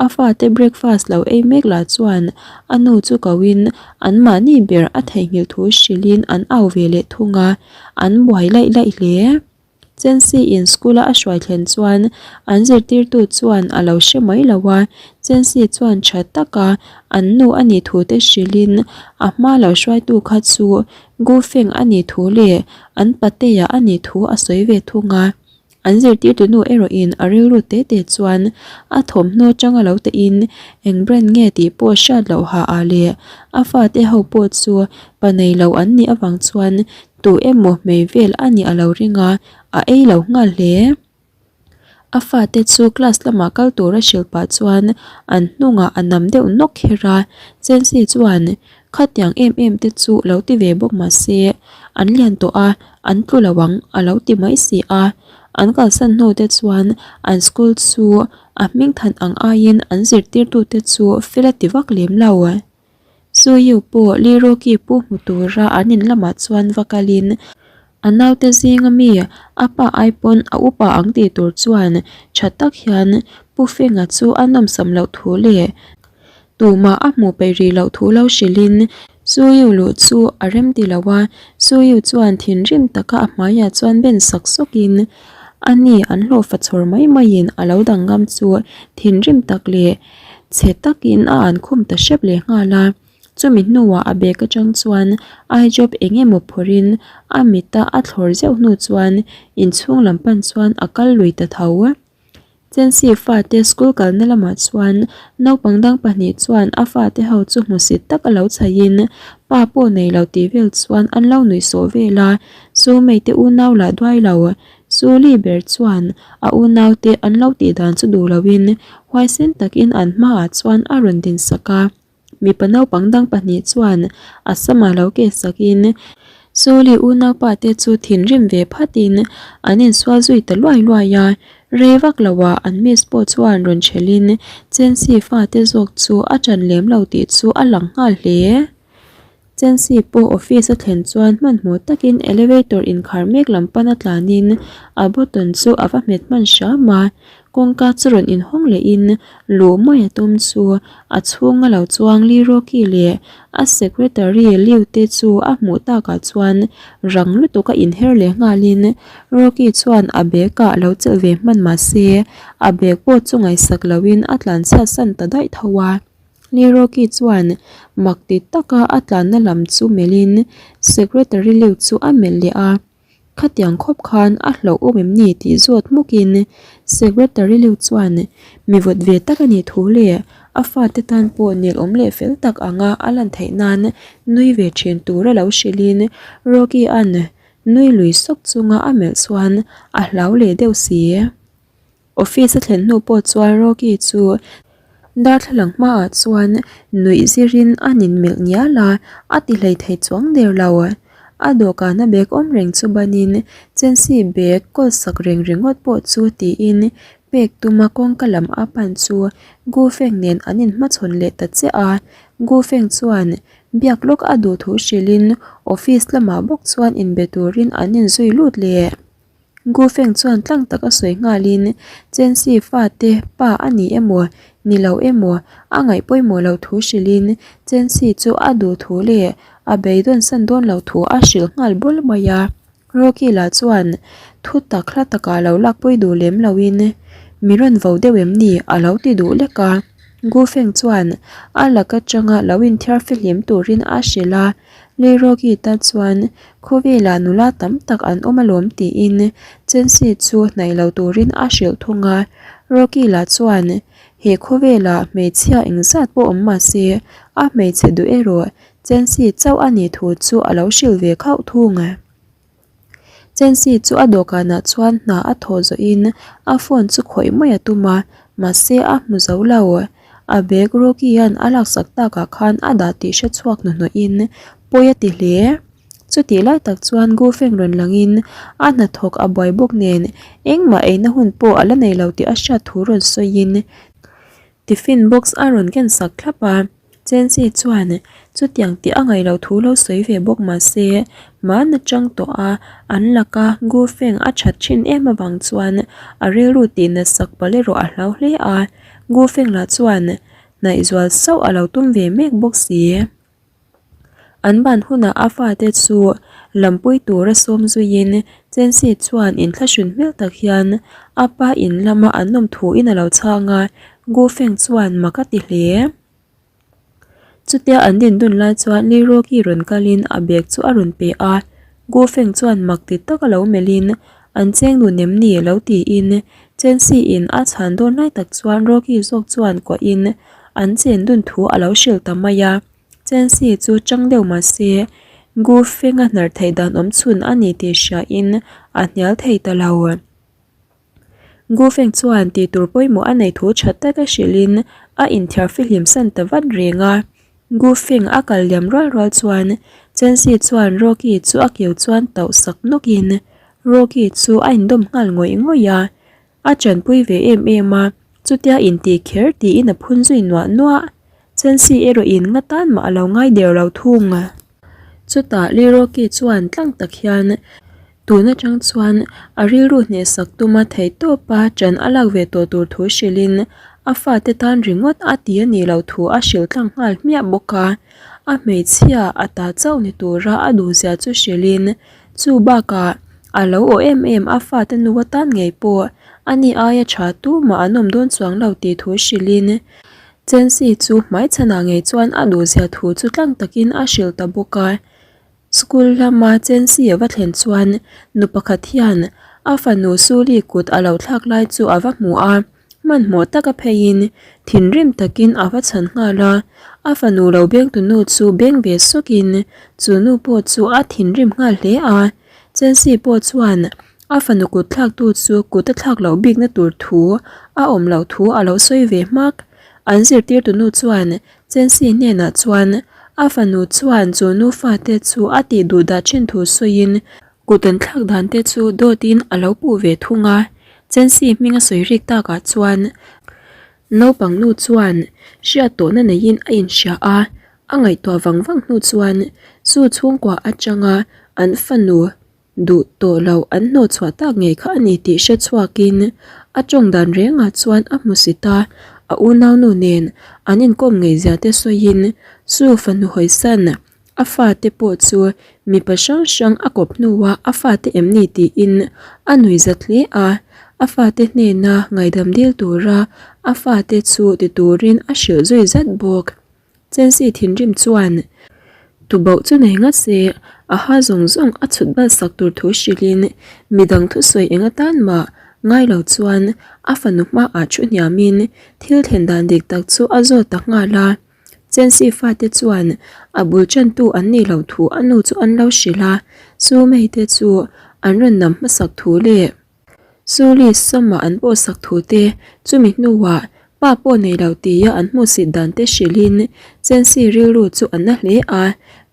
a fate breakfast lo ei mek lah chuan a nu chu koin anmahni ber a theihnghilh thu hrilhin an au ve leh thung a, an buai laih laih hle. Chensi in school a a hruai thlen chuan an zirtirtu chuan a lo hre mai lo a, Chensi chuan tha taka an nu a nih thu te hrilhin a hma lo hruaitu kha chu Gu Feng a nih thu leh an patea a nih thu a sawi ve thung a. An zirtirtu nu erawhin a rilru te te chuan a thawmhnaw changa lo tehin eng brand nge tih pawh hriat loh ha ah leh a fate ho pawh chu pa nei lo an nih avang chuan Tu emaw hmei vel a nih a lo ring a, a ei lo nghal hle. A fate chu class lamah kal tur a hrilh pah chuan an hnungah a nam deuh nawk kher a, Chensi chuan khatiang em em te chu lo ti ve bawk mah se an lian tawh a, an tlu lo ang a lo ti mai si a. An kalsan hnu te chuan an school chu a hming than ang aiin an zirtirtute chu fel a ti vak lem lo. Suyu pawh Liroki pu hmu tura an in lamah chuan va kalin a naute zinga mi a pa ai pawn a upa ang tih tur chuan tha tak hian Pu Fenga chu a nawmsam loh thu leh tumah a hmuh peih rih loh thu lo hrilhin Suyu luh chu a rem ti lo a, Suyu chuan thinrim taka a hmaiah chuan ben sak sawkin a ni an hlawhfa chhawr mai maiin a lo dang ngam chu thinrim tak leh Chhe takin a an khum ta hrep leh nghal a. Chumi hnuah a bag atang chuan eye drop eng emaw phawrhin a mita a thlawr zeuh hnu chuan inchhung lam pan chuan a kal lui ta tho. Chensi fate school kalna lamah chuan naupang dang pahnih chuan a fate ho chu hmusit tak a lo chhaihin pa pawh nei lo tih vel chuan an lo nuih sawh vel a, chu meite unau lah duai lo. Chu li ber chuan a unaute an lo tih dan chu duh loin huaisen takin an hmaah chuan a rawn din sak a. Mipa naupang dang pahnih chuan a sama lo ke sakin Sawli unaupa te chu thinrim ve phatin an insual zui ta luai luai a, rei vak loah an miss pawh chuan rawn ṭhelhin Chensi fate zawk chu a ṭan lem lo tih chu a lang nghal hle. Chensi pawh office a thlen chuan hmanhmawh takin elevator inkhar mek lam pana tlanin a button chu a va hmet hman hram a. Kawngka chu rawn inhawng lehin luh mai a tum chu a chhunga lo chuang Lee Rocky leh a secretary Liu te chu a hmuh takah chuan rang lutuk a inher leh nghalin Rocky chuan a bag ah lo chelh ve hman mah se a bag pawh chu ngaihsak loin a tlanchhiat san ta daih tho a. Lee Rocky chuan mak ti taka a tlanna lam chu melhin secretary Liu chu a melh leh a. Khatiang khawp khan a hlauh awm em ni tih zawt hmukin Secretary Liu chuan mi vawt ve tak a nih thu leh a fate tan pawh nel awm leh fel tak anga a lan theih nan nui ve thin tur a lo hrilhin Rocky-a'n nui lui sawk chunga a melh chuan a hlau leh deuh si. Office a thlen hnu pawh chuan Rocky chu darthlalang hmaah chuan nuih zirin a nin melh ngial a, a ti hlei thei chuang der lo. A dawhkana bag awm reng chu banin Chensi bag kawl sak reng ringawt pawh chu tiin pek tuma kawngka lam a pan chu Gu Feng nen an inhmachhawn leh ta chiah a. Gu Feng chuan biak lawk a duh thu hrilhin office lamah bawk chuan inbe turin an inzui lut leh. Gu Feng chuan tlang tak a sawi nghalin Chensi fate pa a ni emaw ni lo emaw a ngaih pawimawh loh thu hrilhin Chensi chu a duh thu leh a beidawn san dawn loh thu a hrilh nghal bawl mai a. Rocky lah chuan thu tak hla takah lo lakpui duh lem loin mi rawn vo deuh em ni a lo ti duh lek a. Gu Feng chuan a lak atanga lo inthiar fihlim turin a hrilh a. Leirawki tan chuan khawvelah nula tam tak an awm alawm tiin Chensi chu hnaih lo turin a hrilh thung a. Rocky lah chuan he khawvelah hmeichhia engzat pawh awm mah se a hmeichhe duh erawh Chensi chauh a nih thu chu a lo hrilh ve khauh thung. Chensi chu a dawhkanah chuan hna a thawh zawhin a phone chu khawih mai a tum a, mahse a hmu zo lo. A bag Rocky hian a laksak takah khan a dah tih hre chhuak hnuhnawhin pawi a ti hle. Chutih lai tak chuan Gu Feng rawn langin a hnathawk a buai bawk nen engmah eina hun pawh a la nei lo tih a hriat thu rawn sawiin tiffin box a rawn ken sak thlap a. Chensi chuan chutiang tih a ngaih loh thu lo sawi ve bawk mah se, hmaan atang tawh a an laka Gu Feng a that thin em avang chuan a rilru tih natsak palh erawh a hlau hle a, Gu Feng lah chuan hnaih zual sauh a lo tum ve mek bawk si. An ban hunah a fate chu lampui tura sawm zuiin Chensi chuan inthlahrun hmel tak hian a pa in lama an awm thuin a lo chhang a, Gu Feng chuan mak a ti hle. Chutia an din dun lai chuan Lee Rocky rawn kalin a bag chu a rawn pe a, Gu Feng chuan mak ti tak a lo melhin an cheng dun em ni lo tiin Chen Si in a chhan dawn lai tak chuan Rocky zawk chuan kuahin an chen dun thu a lo hrilh ta mai a, Chen Si chu chang deuh mah se Gu Feng a hnar theih dan awm chhun a ni tih hriain a hnial thei ta lo. Gu Feng chuan tih tur pawimawh a neih thu tha taka hrilhin a inthiar fihlim san ta vat reng a. Gu Feng a kal liam rual rual chuan Chen Si chuan Rocky chu a keu chuan tauh sak nawkin Rocky chu a indawm nghal ngawih ngawih a. A tanpui ve em em a, chutia intih kher tiin a phun zui nuah nuah. Chen Si erawhin nga tan mah a lo ngai der lo thung. Chutah Lee Rocky chuan tlang tak hian Tun atang chuan a rilru hnehsak tuma theihtawpa ṭan a lak ve tawh tur thu hrilhin a fate tan ringawt a ti a nih loh thu a hrilh tlang nghal hmiah bawk a. A hmeichhia a ta chauh ni tura a duhzia chu hrilhin chu bakah a lo aw em em a fate nu atan ngei pawh ani aia ṭha tumah an awm dawn chuang lo tih thu hrilhin. Chensi chu hmaichhanah ngei chuan a duhzia thu chu tlang takin a hrilh ta bawk a. School lama Chensi a va thlen chuan nu pakhat hian a fanu Suli kut a lo thlak lai chu a va hmu a, hmanhmawh taka pheiin thinrim takin a va chhan nghal a. A fanu lo bengtu nu chu beng ve sawkin chu nu pawh chu a thinrim nghal hle a. Chensi pawh chuan a fanu kut thlaktu chu kut a thlak loh bikna tur thu a awm loh thu a lo sawi ve hmak. An zirtirtu nu chuan Chensi hnenah chuan a fanu chuan chu nu fate chu a tih duh dah thin thu sawiin kut an thlak dan te chu dawtin a lo puh ve thung a. Chensi hming a sawi rik takah chuan naupang nu chuan hriat tawhna neiin a inhria a, A ngaihtuah vang vang hnu chuan chu chhungkua atanga an fanu duh tawh loh an hnawhchhuah tak ngei kha a ni tih hre chhuakin a tawng dan rengah chuan a hmu si ta. A unaunu nen an inkawm ngei zia te sawiin chu fanu hawisan a fate pawh chu mipa hrang hrang a kawp hnuah a fate em ni tiin a nui zat hle a. A fate hnena ngaihdam dil tura a fate chu ti turin a hrilh zui zat bawk. Chelsea thinrim chuan tubauh chu nei ngat se, a ha zawng zawng a chhut bal sak tur thu hrilhin midang thusawi eng atan mah ngai lo chuan a fanu hmaah thu hniamin thil thlen dan dik tak chu a zawt ta nghal a. Chelsea fate chuan a bul tantu an nih loh thu a nu chu an lo hrilh a, chu mite chu an rawn nam hmasak thu leh. Suli sama an pawhsak thu te, chumi hnuah pa pawh nei lo tia an hmuhsit dan te hrilhin Chensi rilru chu a na hle a,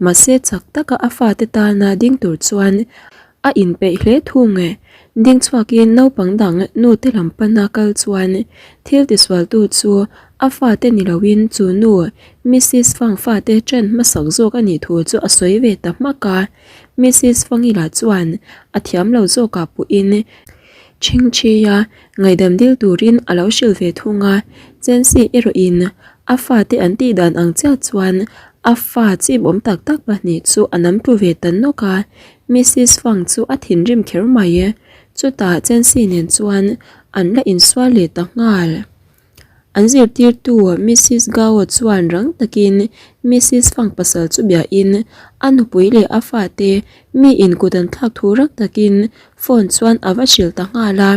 mahse chak taka a fate tana ding tur chuan a inpeih hle thung. Ding chhuakin naupang dang nu te lam pana kal chuan thil tisualtu chu a fate ni loin chu nu Missis Fang fate ṭan hmasak zawk a nih thu chu a sawi ve ta hmak a. Missis Fangila chuan a thiam lo zawkah pawhin Chhingchhia ngaihdam dil turin a lo hrilh ve thung a, Chensi erawhin a fate an tih dan ang chiah chuan a fa chimawm tak tak pahnih chu a nam tlu ve ta nawk a, Missis Fang chu a thinrim kher mai. Chutah Chensi nen chuan an la insual leh ta nghal. An zirtirtu Missis Gao chuan rang takin Missis Fang pasal chu biahin a nupui leh a fate mi in kut an thlak thu rang takin phone chuan a va hrilh ta nghal a.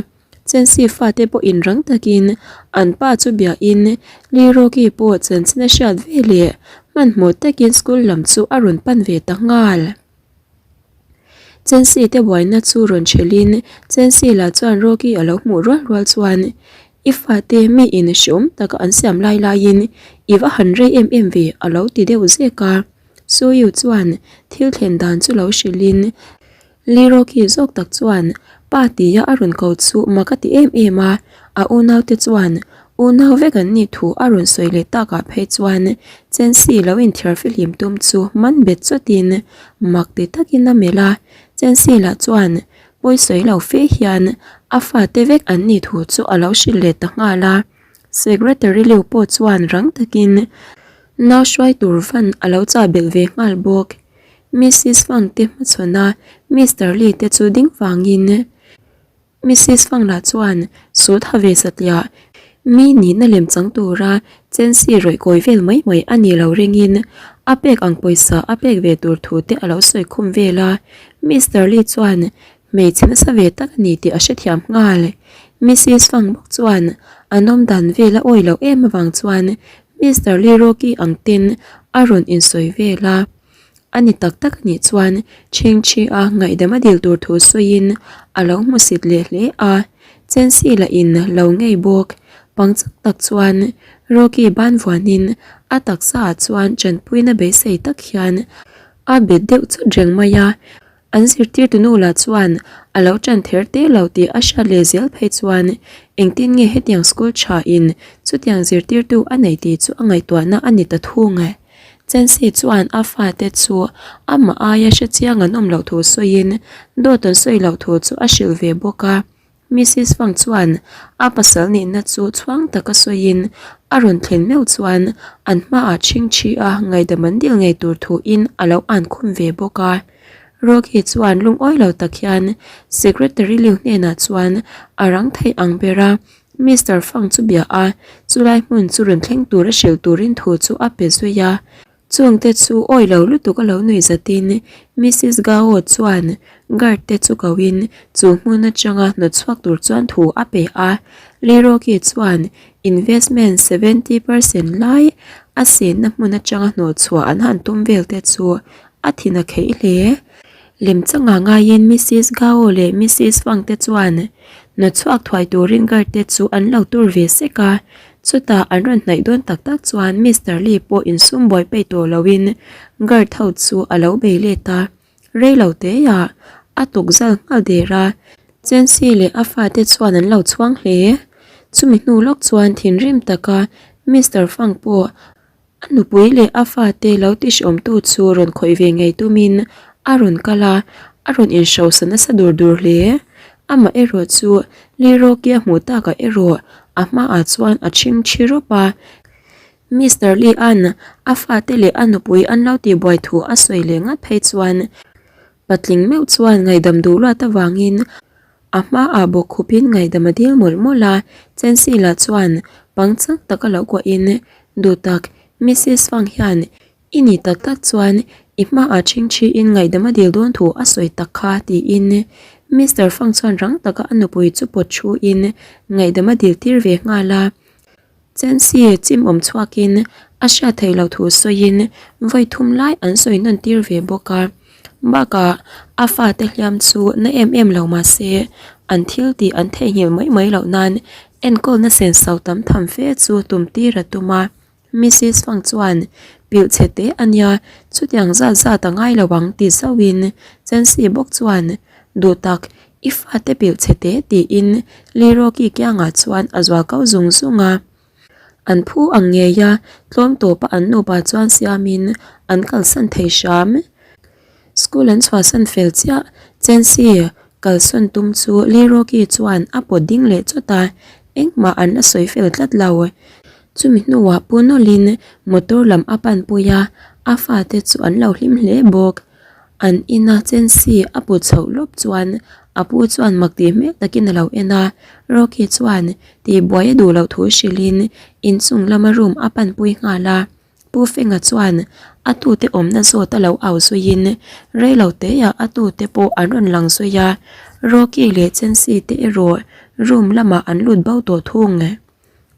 Chensi fate pawhin rang takin an pa chu biahin Lee Rocky pawh chanchin a hriat ve leh hmanhmawh takin school lam chu a rawn pan ve ta nghal. Chensi te buaina chu rawn ṭhelhin Chensi lah chuan Rocky a lo hmuh rual rual chuan I fate mi in hreawm taka an siam lai laiin i va han rei em em ve a lo ti deuh zek a. Suyu chuan thil thlen dan chu lo hrilhin Lee Rocky zawk tak chuan pa tia a rawn ko chu mak a ti em em a, a unaute chuan unau vek an nih thu a rawn sawi leh takah phei chuan Chensi lo inthiar fihlim tum chu man bet chawtin mak ti takin a melh a, Chensi lah chuan pawi sawi lo fe hian a fate vek an nih thu chu a lo hrilh leh ta nghal a, Secretary Liu pawh chuan rang takin nau hruai tur van a lo chah belh ve nghal bawk. Missis Fang te hmachhawn a Mister Lee te chu ding vangin Missis Fang lah chuan sut ha ve satliah mi nihna lem chang tura Chensi rawih kawi vel mai mai a ni lo ringin a pek ang pawisa a pek ve tur thu te a lo sawi khum vel a, Mister Lee chuan hmeichhe nasa ve tak a ni tih a hrethiam nghal. Missis Fang bawk chuan an awm dan vel a awi loh em avang chuan Mister Lee Rocky ang ten a rawn insawi vel a. A ni tak tak a nih chuan Chhingchhi a ngaihdam a dil tur thu sawiin a lo hmusit leh hle a, Chensi lah in lo ngei bawk. Pangchang tak chuan Rocky ban vuanin a taksa ah chuan tanpuina beisei tak hian a bet deuh chawt reng mai a. An zirtirtu nu lah chuan a lo tan ther te lo tih a hriat leh zel phei chuan engtin nge hetiang school tha in chutiang zirtirtu a nei tih chu a ngaihtuahna a ni ta thung e. Chensi chuan a fate chu amah aia hrechiang an awm loh thu sawiin dawt an sawi loh thu chu a hrilh ve bawk a. Missis Fang chuan a pasal nihna chu chhuang taka sawiin a rawn thlen meuh chuan an hmaah chhingchhi a ngaihdam an dil ngei tur thuin a lo an khum ve bawk a. Rocky chuan lungawi lo tak hian Secretary Liu hnenah chuan a rang thei ang ber a. Mister Fang chu bia a, chulai hmun chu rawn thleng tur a hrilh turin thu chu a pe zui a. Chungte chu awi lo lutuk a lo nui zatin Missus Gao chuan guard te chu koin chu hmun atanga hnawtchhuak tur chuan thu a pe a. Leroki chuan investment 70% lai a senna hmun atanga hnawhchhuah an han tum vel te chu a thin a kheih hle. Lemchanga ngaiin Missus Gao leh Missus Fang te chuan hnawtchhuak thuai turin guard te chu an lo tur ve sek a. Chutah an rawn hnaih dawn tak tak chuan Mister Lee pawh insum buai peih tawh loin guard ho chu a lo bei let a, rei lo teah a tuk zal nghal der a, Chensi leh a fate chuan an lo chhuang hle. Chumi hnu lawk chuan thinrim taka Mister Fang pawh A nupui leh a fate lo tihrawmtu chu rawn khawih ve ngei tumin a rawn kal a, a rawn inhrosa nasa dur dur hle. Amah erawh chu Leroki a hmuh takah erawh a hmaah chuan a chhing thi rawp a. Mister Lee-a'n a fate leh a nupui an lo tihbuai thu a sawi leh ngat phei chuan patling meuh chuan ngaihdam duh luat avangin A hmaah bawk khupin ngaihdam a dil mawlh mawlh a, Chensi lah chuan pangchang taka lo kuahin, Duhtak, Missus Fang hian i ni tak tak chuan i hmaah chhingchhiin ngaihdam a dil dawn thu a sawi tak kha tiin Mister Fang chuan rang taka a nupui chu pawt thuin ngaihdam a dil tir ve nghal a. Chensi chim awm chhuakin a hriat theih loh thu sawiin vawi thum lai an sawi nawn tir ve bawk a. Bakah a fate hliam chu na em em lo mah se an thil tih an theihnghilh mai mai loh nan enkawlna senso tam tham fe chu tum tir a tum a. Missus Fang chuan pilh chhe teh a nia chutiang zat zat a ngai lo ang ti zauhin Chensi bawk chuan duh tak I fate pilh chhe teh tiin Leroki kiangah chuan a zual kau zung zung a. An phu ang ngei a, tlawm tawpa an nupa chuan siamin an kalsan thei hram. School an chhuahsan fel chiah, Chensi kalsawn tum chu Leroki chuan a pawt ding leh chawt a, engmah an la sawi fel tlat lo. Chumi hnuah Pu Nawlin motor lam a panpui a, a fate chu an lo hlim hle bawk. An ina Chensi a put chhoh lawp chuan a pu chuan mak tih hmel takin a lo en a, Rocky chuan tihbuai a duh loh thu hrilhin inchung lama room a panpui nghal a. Pu Fenga chuan a tute awmna zawt a lo au zuiin reilo teah a tute pawh an rawn lang zui a, Rocky leh Chensi te erawh room lamah an lut bo tawh thung.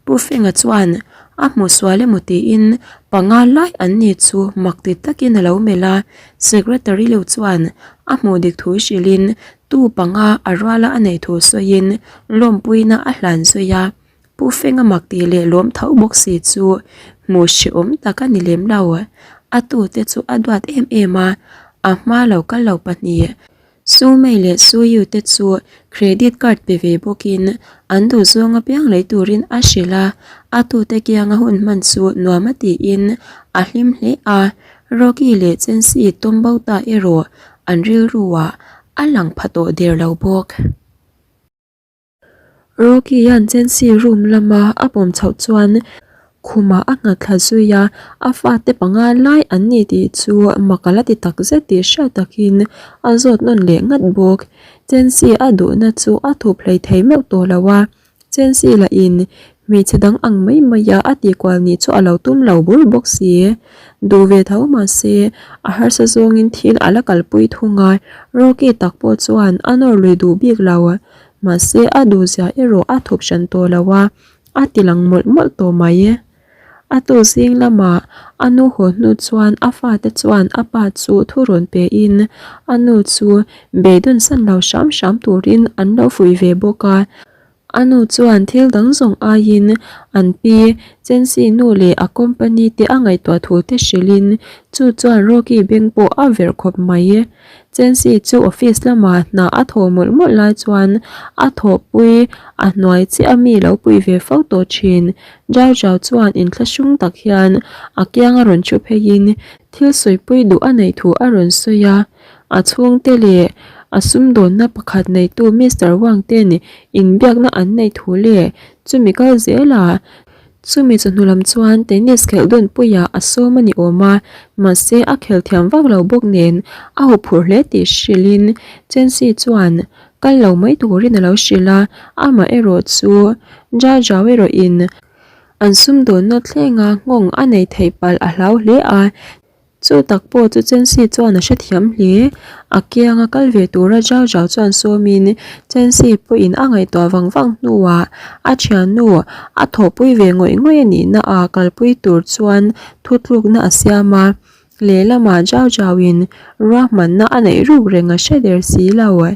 Pu Fenga chuan a hmu sual emaw tiin panga lai an ni chu mak ti takin a lo melh a, Secretary Liu chuan a hmuh dik thu hrilhin tu panga a ruala a neih thu sawiin lawmpuina a hlan zui a, Pu Fenga mak tih leh lawm tho bawk si chu hmuh hrehawm tak a ni lem lo. A tute chu a duat em em a, a hma lo kal lo pahnih. Sumei leh Suyu te chu credit card pe ve bawkin an duhzawng apiang lei turin a hrilh a, a tute kianga hun hman chu nuam a tiin a hlim hle a, Rocky leh Chensi tawm bo ta erawh an rilruah a lang pha tawh der lo bawk. Rocky hian Chensi room lama a pawm chhoh chuan khumah a nghat thla zui a, a fate panga lai an ni tih chu mak a la ti tak zet tih hriat takin a zawt nawn leh ngat bawk. Chensi a duhna chu a thup hlei thei meuh tawh lo a, Chensi lahin hmeichhe dang ang mai mai a a tihkual nih chu a lo tum lo bur bawk si. Duh ve tho mahse a harsa zawngin thil a la kalpui thung a, Rocky tak pawh chuan a nawr lui duh bik lo. Mahse a duhzia erawh a thup hran tawh lo a, a ti lang mawlh mawlh tawh mai. A tu zing lamah a nu haw hnu chuan a fate chuan a pa chu thu rawn pein a nu chu beidawn san lo hram hram turin an lo fuih ve bawk a. A nu chuan thil dang zawng aiin an pi Chensi nu leh a company te a ngaihtuah thu te hrilhin chu chuan Rocky beng pawh a verh khawp mai. Chensi chu office lamah hna a thawh mawlh mawlh lai chuan a thawhpui a hnuai chiah a mi lo pui ve fo tawh thin. Zau zau chuan inthlahrung tak hian a kiang a rawn thu pheiin thil sawipui duh a neih thu a rawn sawi a. A chhungte leh a sumdawnna pakhat neitu Mister Wang ten inbiakna an neih thu leh chumi kal zelah chumi chawhnu lam chuan tennis khelh dawn puiah a sawm a ni awm a, mahse a khel thiam vak lo bawk nen a huphurh hle tih hrilhin Chensi chuan ka. Kal lo mai turin a lo hrilh a, amah erawh chu Zhao Zhao erawhin an sumdawnna thlenga nghawng a nei theih palh a hlau hle a. Chu tak pawh chu Chensi chuan a hrethiam hle. A kianga kal ve tura Zhao Zhao chuan sawmin Chensi pawhin a ngaihtuah vang vang hnuah a thiannu a thawhpui ve ngawih ngawih a nihna ah kalpui tur chuan thutlukna a siam a. Lehlamah Zhao Zhao-in ruahmanna a neih ruk reng a hre der si lo.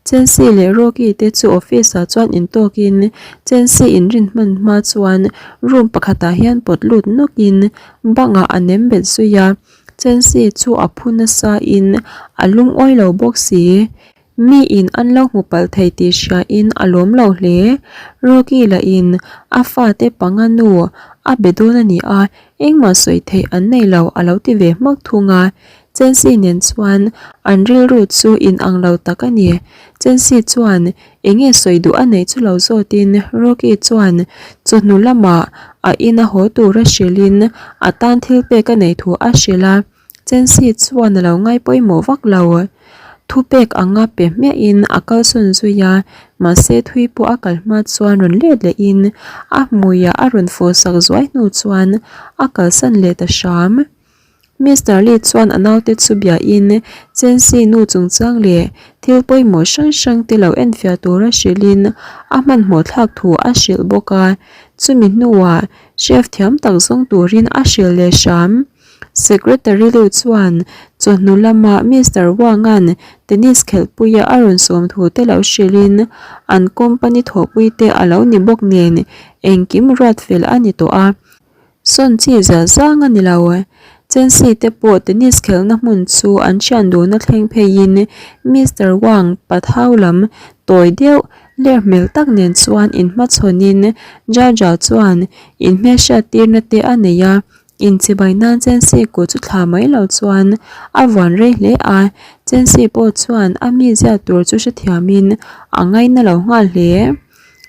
Chensi leh Rocky te chu office ah chuan intawkin Chensi inrin hman hma chuan room pakhatah hian pawt lut nawkin bangah a nem bet zui a, Chensi chu a phu nasa in a lungawi lo bawk si. Miin an lo hmu palh thei tih hriain a lawm lo hle. Rocky lahin a fate panga nu a be dawn a ni a, engmah sawi theih an nei lo a lo ti ve hmak thung a. Chensi nen chuan an rilru chu inang lo tak a ni. Chensi chuan enge sawi duh a neih chu lo zawtin Rocky chuan chawhnu lamah a ina haw tura hrilhin a tan thil pek a neih thu a hrilh a. Chensi chuan a lo ngai pawimawh vak lo. Thupek anga pe hmiahin a kalsawn zui a, mahse thui pawh a kal hma chuan rawn let lehin a hmuiah a rawn fawhsak zuai hnu chuan a kalsan leh ta hram. Mister Lee chuan a naute chu biahin Chensi nu chungchang leh thil pawimawh hrang hrang te lo enfiah tura hrilhin a hmanhmawh thlak thu a hrilh bawk a, chumi hnuah chef thiam tak zawng turin a hrilh leh hram. Secretary Liu chuan chawhnu lama Mister Wang-a'n tennis khelhpuia a rawn sawm thu te lo hrilhin an company thawhpui te a lo ni bawk nen engkim ruat fel a ni tawh a. Sawn chi zia zang a ni lo. Chensi te pawh tennis khelhna hmun chu an thian duhna thleng pheiin Mister Wang pathau lam tawi deuh ler hmel tak nen chuan inhmachhawnin Jaja chuan inhmelhriat tirna te a nei a. Inchibai nan Chensi kut chu thla mai lo chuan a vuan rei hle a, Chensi pawh chuan a mizia tur chu hrethiamin a ngaina lo nghal hle.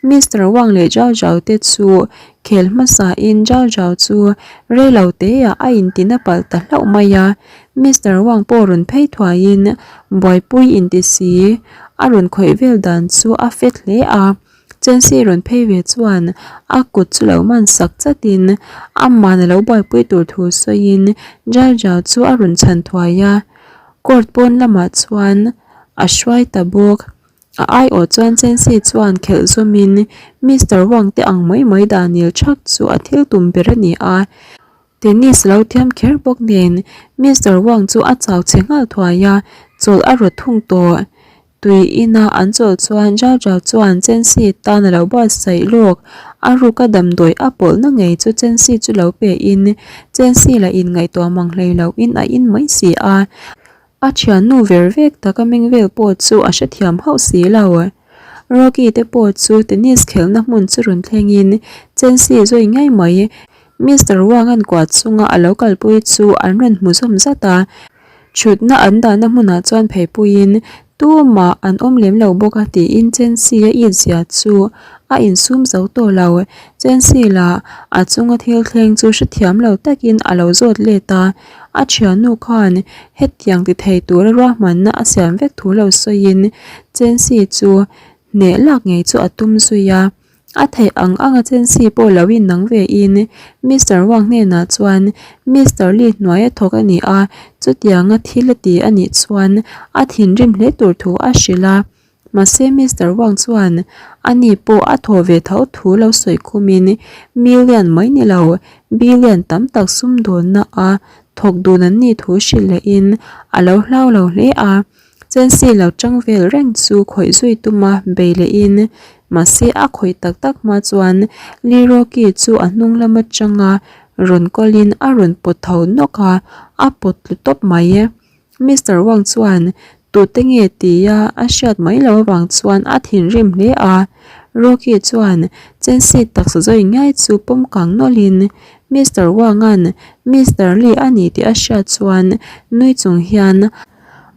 Mister Wang leh Zhao Zhao te chu khel hmasain Zhao Zhao chu rei lo teah a intina palh ta hlauh mai a, Mister Wang pawh rawn phei thuaiin buaipui inti si a rawn khawih vel dan chu a fet hle a. Chensi rawn phei ve chuan a kut chu lo man sak chatin amahn a lo buaipui tur thu sawiin Zhao Zhao chu a rawn chhan thuai a, court pawn lamah chuan a hruai ta bawk. A aiawh chuan Chensi chuan khelh zawmin Mister Wang te ang mai mai Daniel Chhak chu a thil tum ber a ni a, Tennis lo thiam kher bawk nen Mister Wang chu a chau chhe nghal thuai a, chawlh a rawt thung tawh. Tui ina an chawlh chuan Zhao Zhao chuan Chensi tan a lo buatsaih lawk. A ruka damdawi a pawlhna ngei chu Chensi chu lo pe in Chensi lah in ngaihtuah mang hlei lo in a in mai si a. A thiannu ver vek tak a meng vel pawh chu a hrethiam hauh si lo. Rocky te pawh chu tennis khelhna hmun chu rawn thlengin Chensi zawi ngei mai Mister Wang an kuah chunga a lo kalpui chu an rawn hmu zawm zat a. Thutna an dahna hmunah chuan pheipuiin tumah an awm lem lo bawk a tiin Chensi a it zia chu a insum zo tawh lo. Chensi lah a chunga thil thleng chu hrethiam lo takin a lo zawt let a. A thiannu khan hetiang ti thei tura ruahmanna a siam vek thu lo sawiin Chensi chu hneh lak ngei chu a tum zui a. A theih ang anga Chensi pawh lo innang ve in Mister Wang hnenah chuan Mister Lee hnuaia thawk a ni a, chutianga thil a ti a nih chuan a thinrim hle tur thu a hrilh a. Mahse Mister Wang chuan ani pawh a thaw ve tho thu lo sawi khumin million mai ni lo, billion tam tak sumdawnna a thawk dun an nih thu hrilh lehin a lo hlau lo hle a. Chensi lo tang vel reng chu khawih zui tuma bei lehin mahse a khawih tak tak hma chuan Lee Rocky chu a hnung lam atanga rawn kawlin a rawn pawt tho nawk a, a pawt tlu tawp mai. Mister Wang chuan tute nge tia a hriat mai loh avang chuan a thinrim hle a, Rocky chuan Chensi taksa zawi ngai chu pawm kang nawlhin Mister Wang-a'n Mister Lee a ni tih a hriat chuan nui chung hian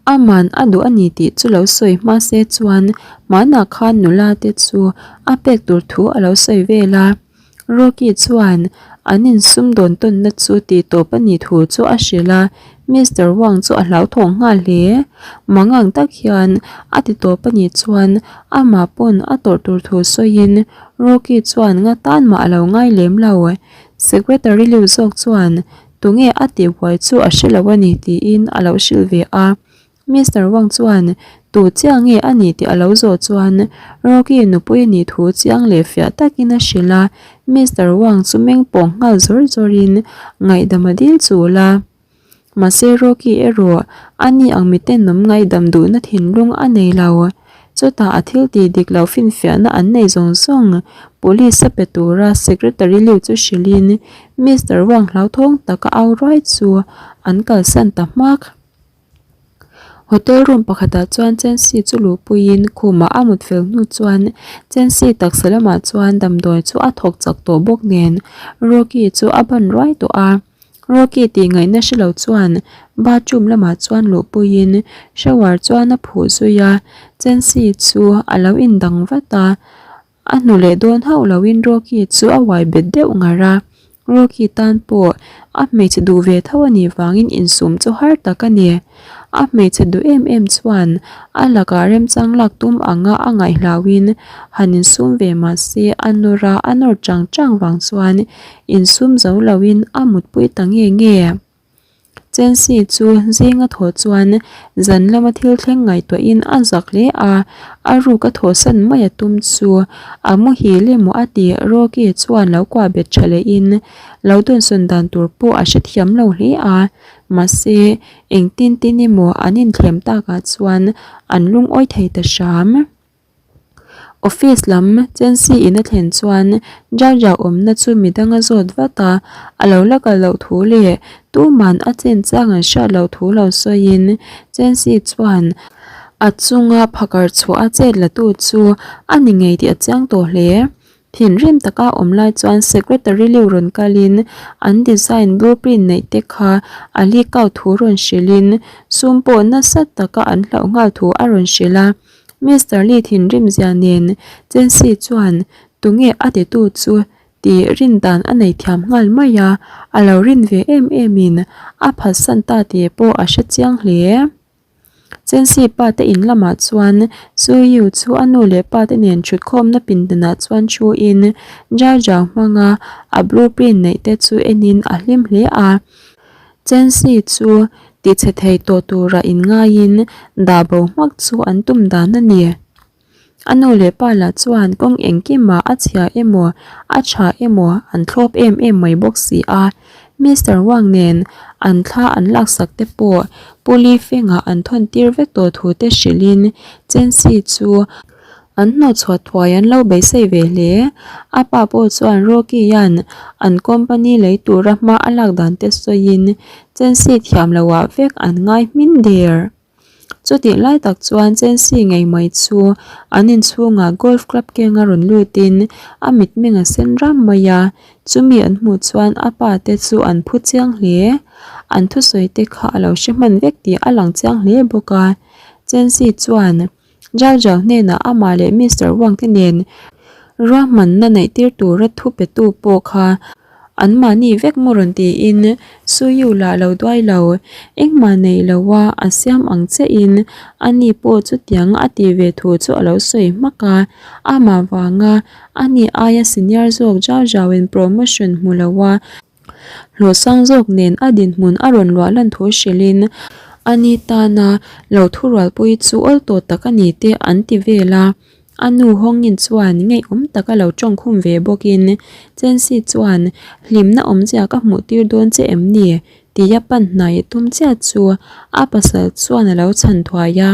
Aman a duh a ni tih chu lo sawi hma se chuan hmanah khan nula te chu a pek tur thu a lo sawi vel a. Rocky chuan an insum dawn tawnna chu tih tawp a nih thu chu a hrilh a. Mister Wang chu a hlauthawng nghal hle. Mangang tak hian a ti tawp a nih chuan amah pawn a tawrh tur thu sawiin Rocky chuan nga tan mah a lo ngai lem lo. Secretary Liu zawk chuan tunge a tihbuai chu a hre lo a ni tiin a lo hrilh ve a. Mister Wang chuan tu chiah nge a nih tih a lo zawh chuan Rocky nupui a nih thu chiang leh fiah takin a hrilh a, Mister Wang chu meng pawng nghal zawr zawrin ngaihdam a dil chul a. Mahse Rocky erawh a ni ang miten awm ngaihdam duhna thinlung a nei lo. Chutah a thil tih dik loh finfiahna an nei zawng zawng Police a pe tura Secretary Liu chu hrilhin Mister Wang hlauthawng taka au ruai chu an kalsan ta hmak. Hotel room pakhatah chuan Chancy chu luhpuiin khumah a mut fel hnu chuan Chancy taksa lamah chuan damdawi chu a thawk chak tawh bawk nen Rocky chu a ban ruai tawh a. Rocky tih ngaihna hre lo chuan bathroom lamah chuan luhpuiin shower chuan a phuh zui a, Chancy chu a lo indang vat a. A hnu leh dawn hauh loin Rocky chu a uai bet deuh ngar a, Rocky tan pawh a hmeichhe duh ve tho a nih vangin insum chu har tak a ni. A hmeichhe duh em em chuan a lakah remchang lak tum anga a ngaihhlauhin han insum ve mah se a nawr a, a nawr chang chang vang chuan insum zo loin a mutpui ta nge nge. Chelsea chu zinga thawh chuan zan lama thil thleng ngaihtuahin a zak hle a, a ruk a thawhsan mai a tum chu a muhil emaw a ti Rocky chuan lo kuah bet tha lehin lo dawnsawn dan tur pawh a hrethiam lo hle a, mahse engtin tin emaw an inthlem takah chuan an lungawi thei ta hram. Office lam Chancy in a thlen chuan Jaja awmna chu midang a zawt vat a, a lo la kal loh thu leh tuman a chen chang an hriat loh thu lo sawiin Chancy chuan a chunga phakar chhuah a chet la tu chu a ni ngei tih a chiang tawh hle. Thinrim taka awm lai chuan secretary Liu rawn kalin an design blueprint neih te kha a leak out thu rawn hrilhin sum pawh nasa taka an hlauh nghal thu a rawn hrilh a. Mister Lee thinrim zia nen Chensi chuan tunge a titu chu tih rin dan a nei thiam nghal mai a, a lo rin ve em em in a phatsan ta tih pawh a hre chiang hle. Chensi pa te in lamah chuan Su Yu chu a nu leh pa te nen thutkhawmna pindanah chuan thu in Zhao Zhao hmanga a blueprint neih te chu en in a hlim hle a. Chensi chu tichhe thei tawh tura inngaiin dah bo hmak chu an tum dan a ni. A nu leh pa lah chuan kawng engkimah a chhia emaw a tha emaw an thlawp em em mai bawk si a. Mister Wang nen an thla an laksak te pawh Pu Li Feng-ah an thawn tir vek tawh thu te hrilhin Chensi chu An hnawhchhuah thuai an lo beisei ve hle. A pa pawh chuan Rocky-a'n an company lei tura hma a lak dan te sawiin Chensi thiam loah vek an ngai hmin der. Chutih lai tak chuan Chensi ngei mai chu an inchhungah golf club kenga rawn lutin a mitmeng a sen ram mai a, chumi an hmuh chuan a pa te chu an phu chiang hle. An thusawi te kha a lo hre hman vek tih a lang chiang hle bawk a. Chensi chuan. Zhao Zhao hnenah amah leh Mister Wang te nen ruahmanna neih tir tura thu petu pawh kha anmahni vek maw rawn tiin Su Yu lah lo duai lo, engmah nei loa a siam ang chiahin ani pawh chutiang a tih ve thu chu a lo sawi hmak a, amah vanga ani aia senior zawk Zhao Zhao in promotion hmu loa Hlawh sang zawk nen a dinhmun a rawn luah lan thu hrilhin a ni tana lo thurualpui chu awl tawh tak a ni te an ti vel a. A nu Hawngin chuan ngeiawm taka lo tawngkhum ve bawkin Chensi chuan hlimna awmzia ka hmuh tir dawn che em ni? tia pan hnai a tum chiah chu a pasal chuan a lo chhan thuai a.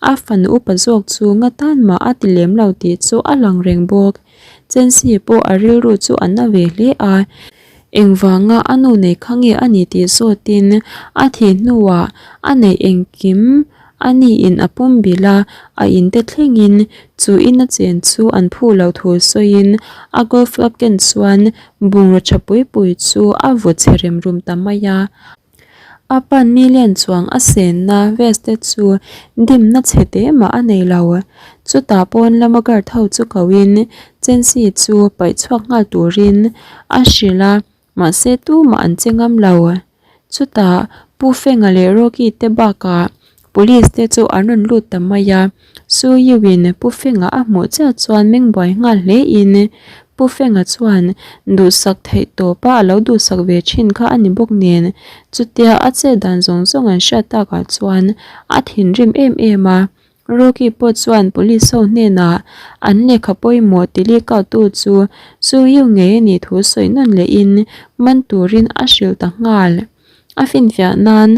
A fanu upa zawk chu nga tan mah a ti lem lo tih chu a lang reng bawk. Chensi pawh a rilru chu a na ve hle a, engvanga a nu nei kha nge a ni tih zawtin a thih hnuah a neih engkim a niin a pum bilh a, a inte thlengin chu ina chen chu an phu lo thu sawiin a golf club ken chuan bungraw tha pui pui chu a vaw chhe rem rum ta mai a. A pan million chuang a senna vest te chu dimna chhe te mah a nei lo. Chutah pawn lama guard ho chu koin Chensi chu paih chhuak nghal turin a hrilh a, mahse tumah an che ngam lo. Chutah Pu Fenga leh Rocky te bakah Police te chu an rawn lut ta mai a, Su Yu-in Pu Fenga a hmuh chiah chuan meng buai nghal hle in Pu Fenga chuan duhsak theih tawpa a lo duhsak ve thin kha a ni bawk nen chutia a chet dan zawng zawng an hriat takah chuan a thinrim em em a. Rocky pawh chuan police ho hnenah an lehkha pawimawh ti leak out tu chu Su Yu ngei a nih thu sawi nawn lehin man turin a hrilh ta nghal. A finfiah nan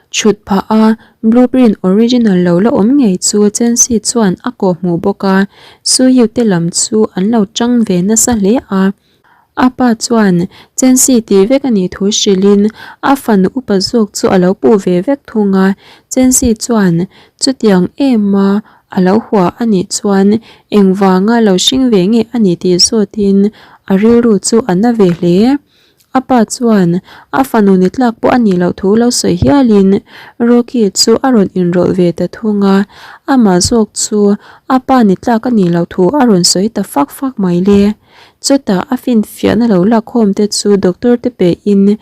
chhut phah a blueprint original lo la awm ngei chu Chensi chuan a kawh hmuh bawk a, Su Yu te lam chu an lo tang ve nasa hle a. A pa chuan Chensi tih vek a nih thu hrilhin a fanu upa zawk chu a lo puh ve vek thung a, Chensi chuan chutiang em a a lo hua a nih chuan engvanga lo hring ve nge a nih tih zawtin a rilru chu a na ve hle. A pa chuan a fanu ni tlak pawh a nih loh thu lo sawi hialin Rocky chu a rawn inrawlh ve ta thung a, amah zawk chu a pa ni tlak a nih loh thu a rawn sawi ta fak fak mai le. Chutah a finfiahna lo lakkhawm te chu doctor te pehin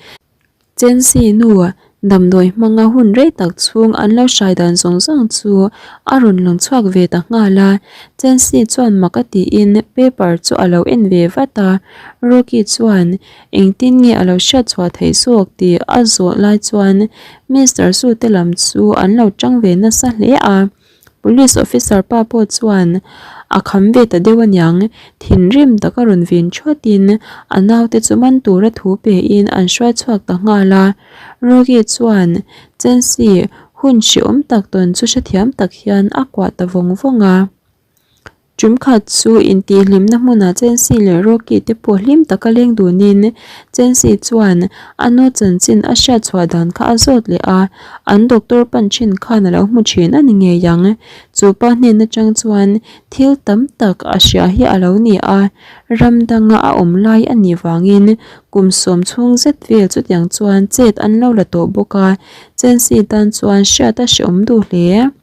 Chensi nu Damdawi hmanga hun rei tak chhung an lo hrai dan zawng zawng chu a rawn lang chhuak ve ta nghal a, Chensi chuan mak a tiin paper chu a lo en ve vat a, Rocky chuan engtin nge a lo hriat chhuah theih zawk tih a zawh lai chuan Mister Su te lam chu an lo tang ve nasa hle a. Police officer pa pawh chuan a kham ve ta deuh aniang, thinrim taka rawn vin thuatin a naute chu man tura thu pein an hruai chhuak ta nghal a. Rocky chuan Chensi hun hrehawm tak tawn chu hrethiam tak hian a kuah ta vawng vawng a. Tum khat chu intihhlimna hmunah Chensi leh Rocky te pawh hlim taka leng dunin Chensi chuan a nu chanchin a hriat chhuah dan kha a zawt leh a, an doctor pan thin khan a lo hmu thin a ni ngei ang. Chu pa hnen atang chuan thil tam tak a hria hi a lo ni a, ram danga a awm lai a nih vangin kum sawm chhung zet vel chutiang chuan chet an lo la tawh bawk a, Chensi tan chuan hriat a hrehawm duh hle.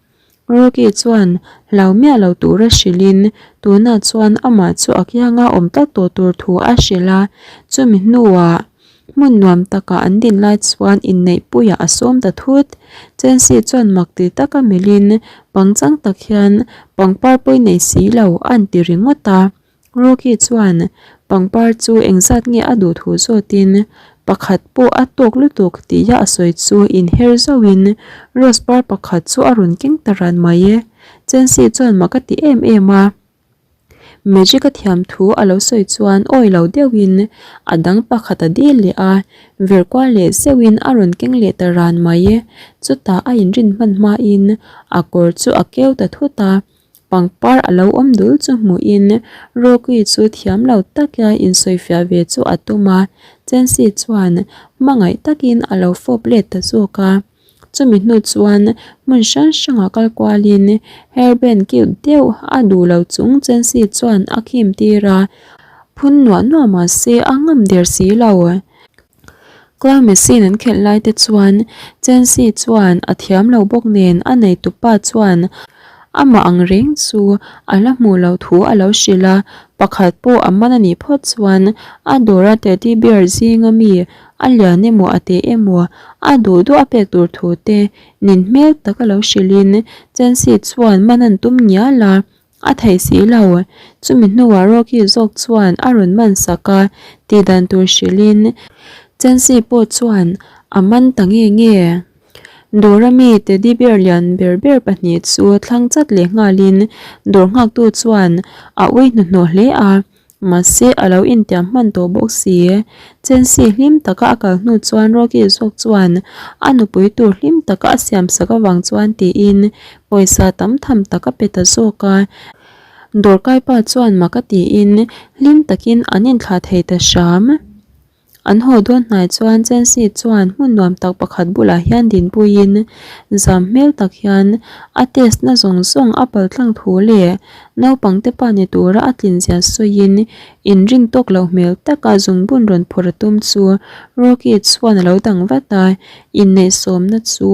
Rocky chuan hlau miah lo tura hrilhin tunah chuan amah chu a kianga awm tlat tawh tur thu a hrilh a, chumi hnuah hmun nuam takah an din lai chuan inneihpuiah a sawm ta thut. Chensi chuan mak ti taka melhin pangchang tak hian pangpar pawi nei si lo a an ti ringawt a. Rocky chuan pangpar chu engzat nge a duh thu zawtin pakhat pawh a tawk lutuk tia a sawi chu inher zauhin rose par pakhat chu a rawn keng ta ran mai e. Chensi chuan mak a ti em em a. Magic a thiam thu a lo sawi chuan awi lo deuhin a dang pakhat a dil leh a, vir kual leh zeuhin a rawn keng leh ta ran mai e. Chutah a inrin hman hmain a kawr chu a keu ta thut a. Pangpar a lo awm dul chu hmuhin Rocky chu thiam lo taka insawifiah ve chu a tum a, Chensi chuan hmangaih takin a lo fawp let ta zawk a. Chumi hnu chuan hmun hrang hrangah kal kualin hairband cute deuh a duh lo chung Chensi chuan a khim tir a, phun nuah nuah mahse a ngam der si lo. Clown machine an khelh lai te chuan Chensi chuan a thiam lo bawk nen a neitupa chuan amah ang reng chu a la hmuh loh thu a lo hrilh a, pakhat pawh a man a nih phawt chuan a dawra teddy bear zinga mi a lian emaw a teh emaw a duh duh a pek tur thu te nin hmel tak a lo hrilhin Chensi chuan man an tum ngial a. A theih si lo. Chumi hnuah Rocky zawk chuan a rawn man sak a, tih dan tur hrilhin Chensi pawh chuan a man ta nge nge. Dawra mi teddy bear lian ber ber pahnih chu thlang chat leh nghalin dawr nghaktu chuan a ui hnuhnawh hle a. Mahse, a lo intiam hman tawh bawk si. Chensi hlim taka a kal hnu chuan Rocky zawk chuan a nupui tur hlim taka a siam sak avang chuan tiin pawisa tam tham tak a pe ta zawk a. Dawrkai pa chuan mak a tiin hlim takin an inthlah thei ta hram. An haw dawn hnai chuan Chensi chuan hmun nuam tak pakhat bulah hian dinpuiin zam hmel tak hian a test na zawng zawng a pal tlang thu leh naupang te pa ni tura a tlin zia sawiin inring tawk loh hmel taka zungbun rawn phawrh a tum chu Rocky chuan a lo dang vat a, inneihsawmna chu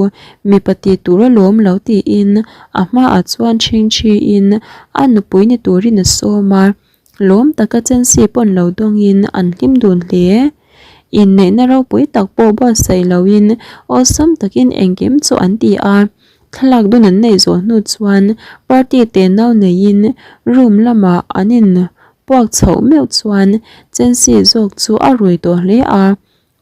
mipa tih tur alawm lo tiin a hmaah chuan chhingchhiin a nupui ni turin a sawm a. Lawm taka Chensi pawn lo dawngin an hlim dun hle. Inneihna ropui tak pawh buatsaih loin awlsam takin engkim chu an ti a. Thlalak dun an neih zawh hnu chuan party te nau neiin room lamah an in puak chhoh meuh chuan Chensi zawk chu a rui tawh hle a.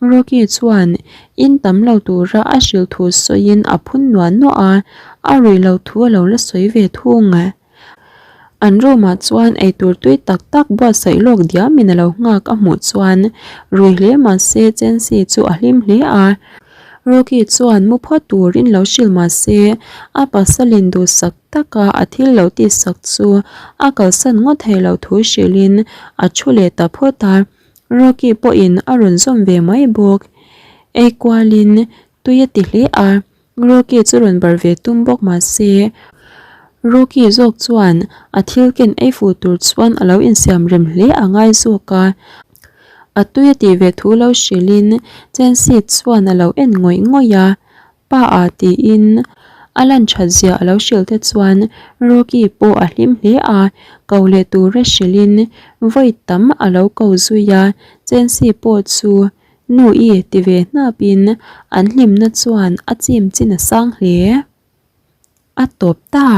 Rocky chuan in tam lo tura a hrilh thu sawiin a phun nuah nuah a, a ruih loh thu a lo la sawi ve thung. An room ah chuan eitur tui tak tak buatsaih lawk diamin a lo nghak a hmuh chuan rui hle mahse Chensi chu a hlim hle a. Rocky chuan mu phawt turin lo hrilh mahse a pasalin duhsak taka a thil lo tihsak chu a kalsan ngawt thei loh thu hrilhin a thu leh ta phawt a. Rocky pawhin a rawn zawm ve mai bawk. Ei kualin tui a ti hle a, Rocky chu rawn bar ve tum bawk mah se, Rocky zawk chuan a thil ken ei fuh tur chuan a lo insiam rem hle a ngai zawk a. A tui a tih ve thu lo hrilhin Chensi chuan a lo en ngawih ngawih a. Pa a tiin a lan that zia a lo hrilh te chuan Rocky pawh a hlim hle a, ko leh tura hrilhin vawi tam a lo ko zui a, Chensi pawh chu nu i ti ve hnapin an hlimna chuan a chim chin a sang hle. A tawp ta.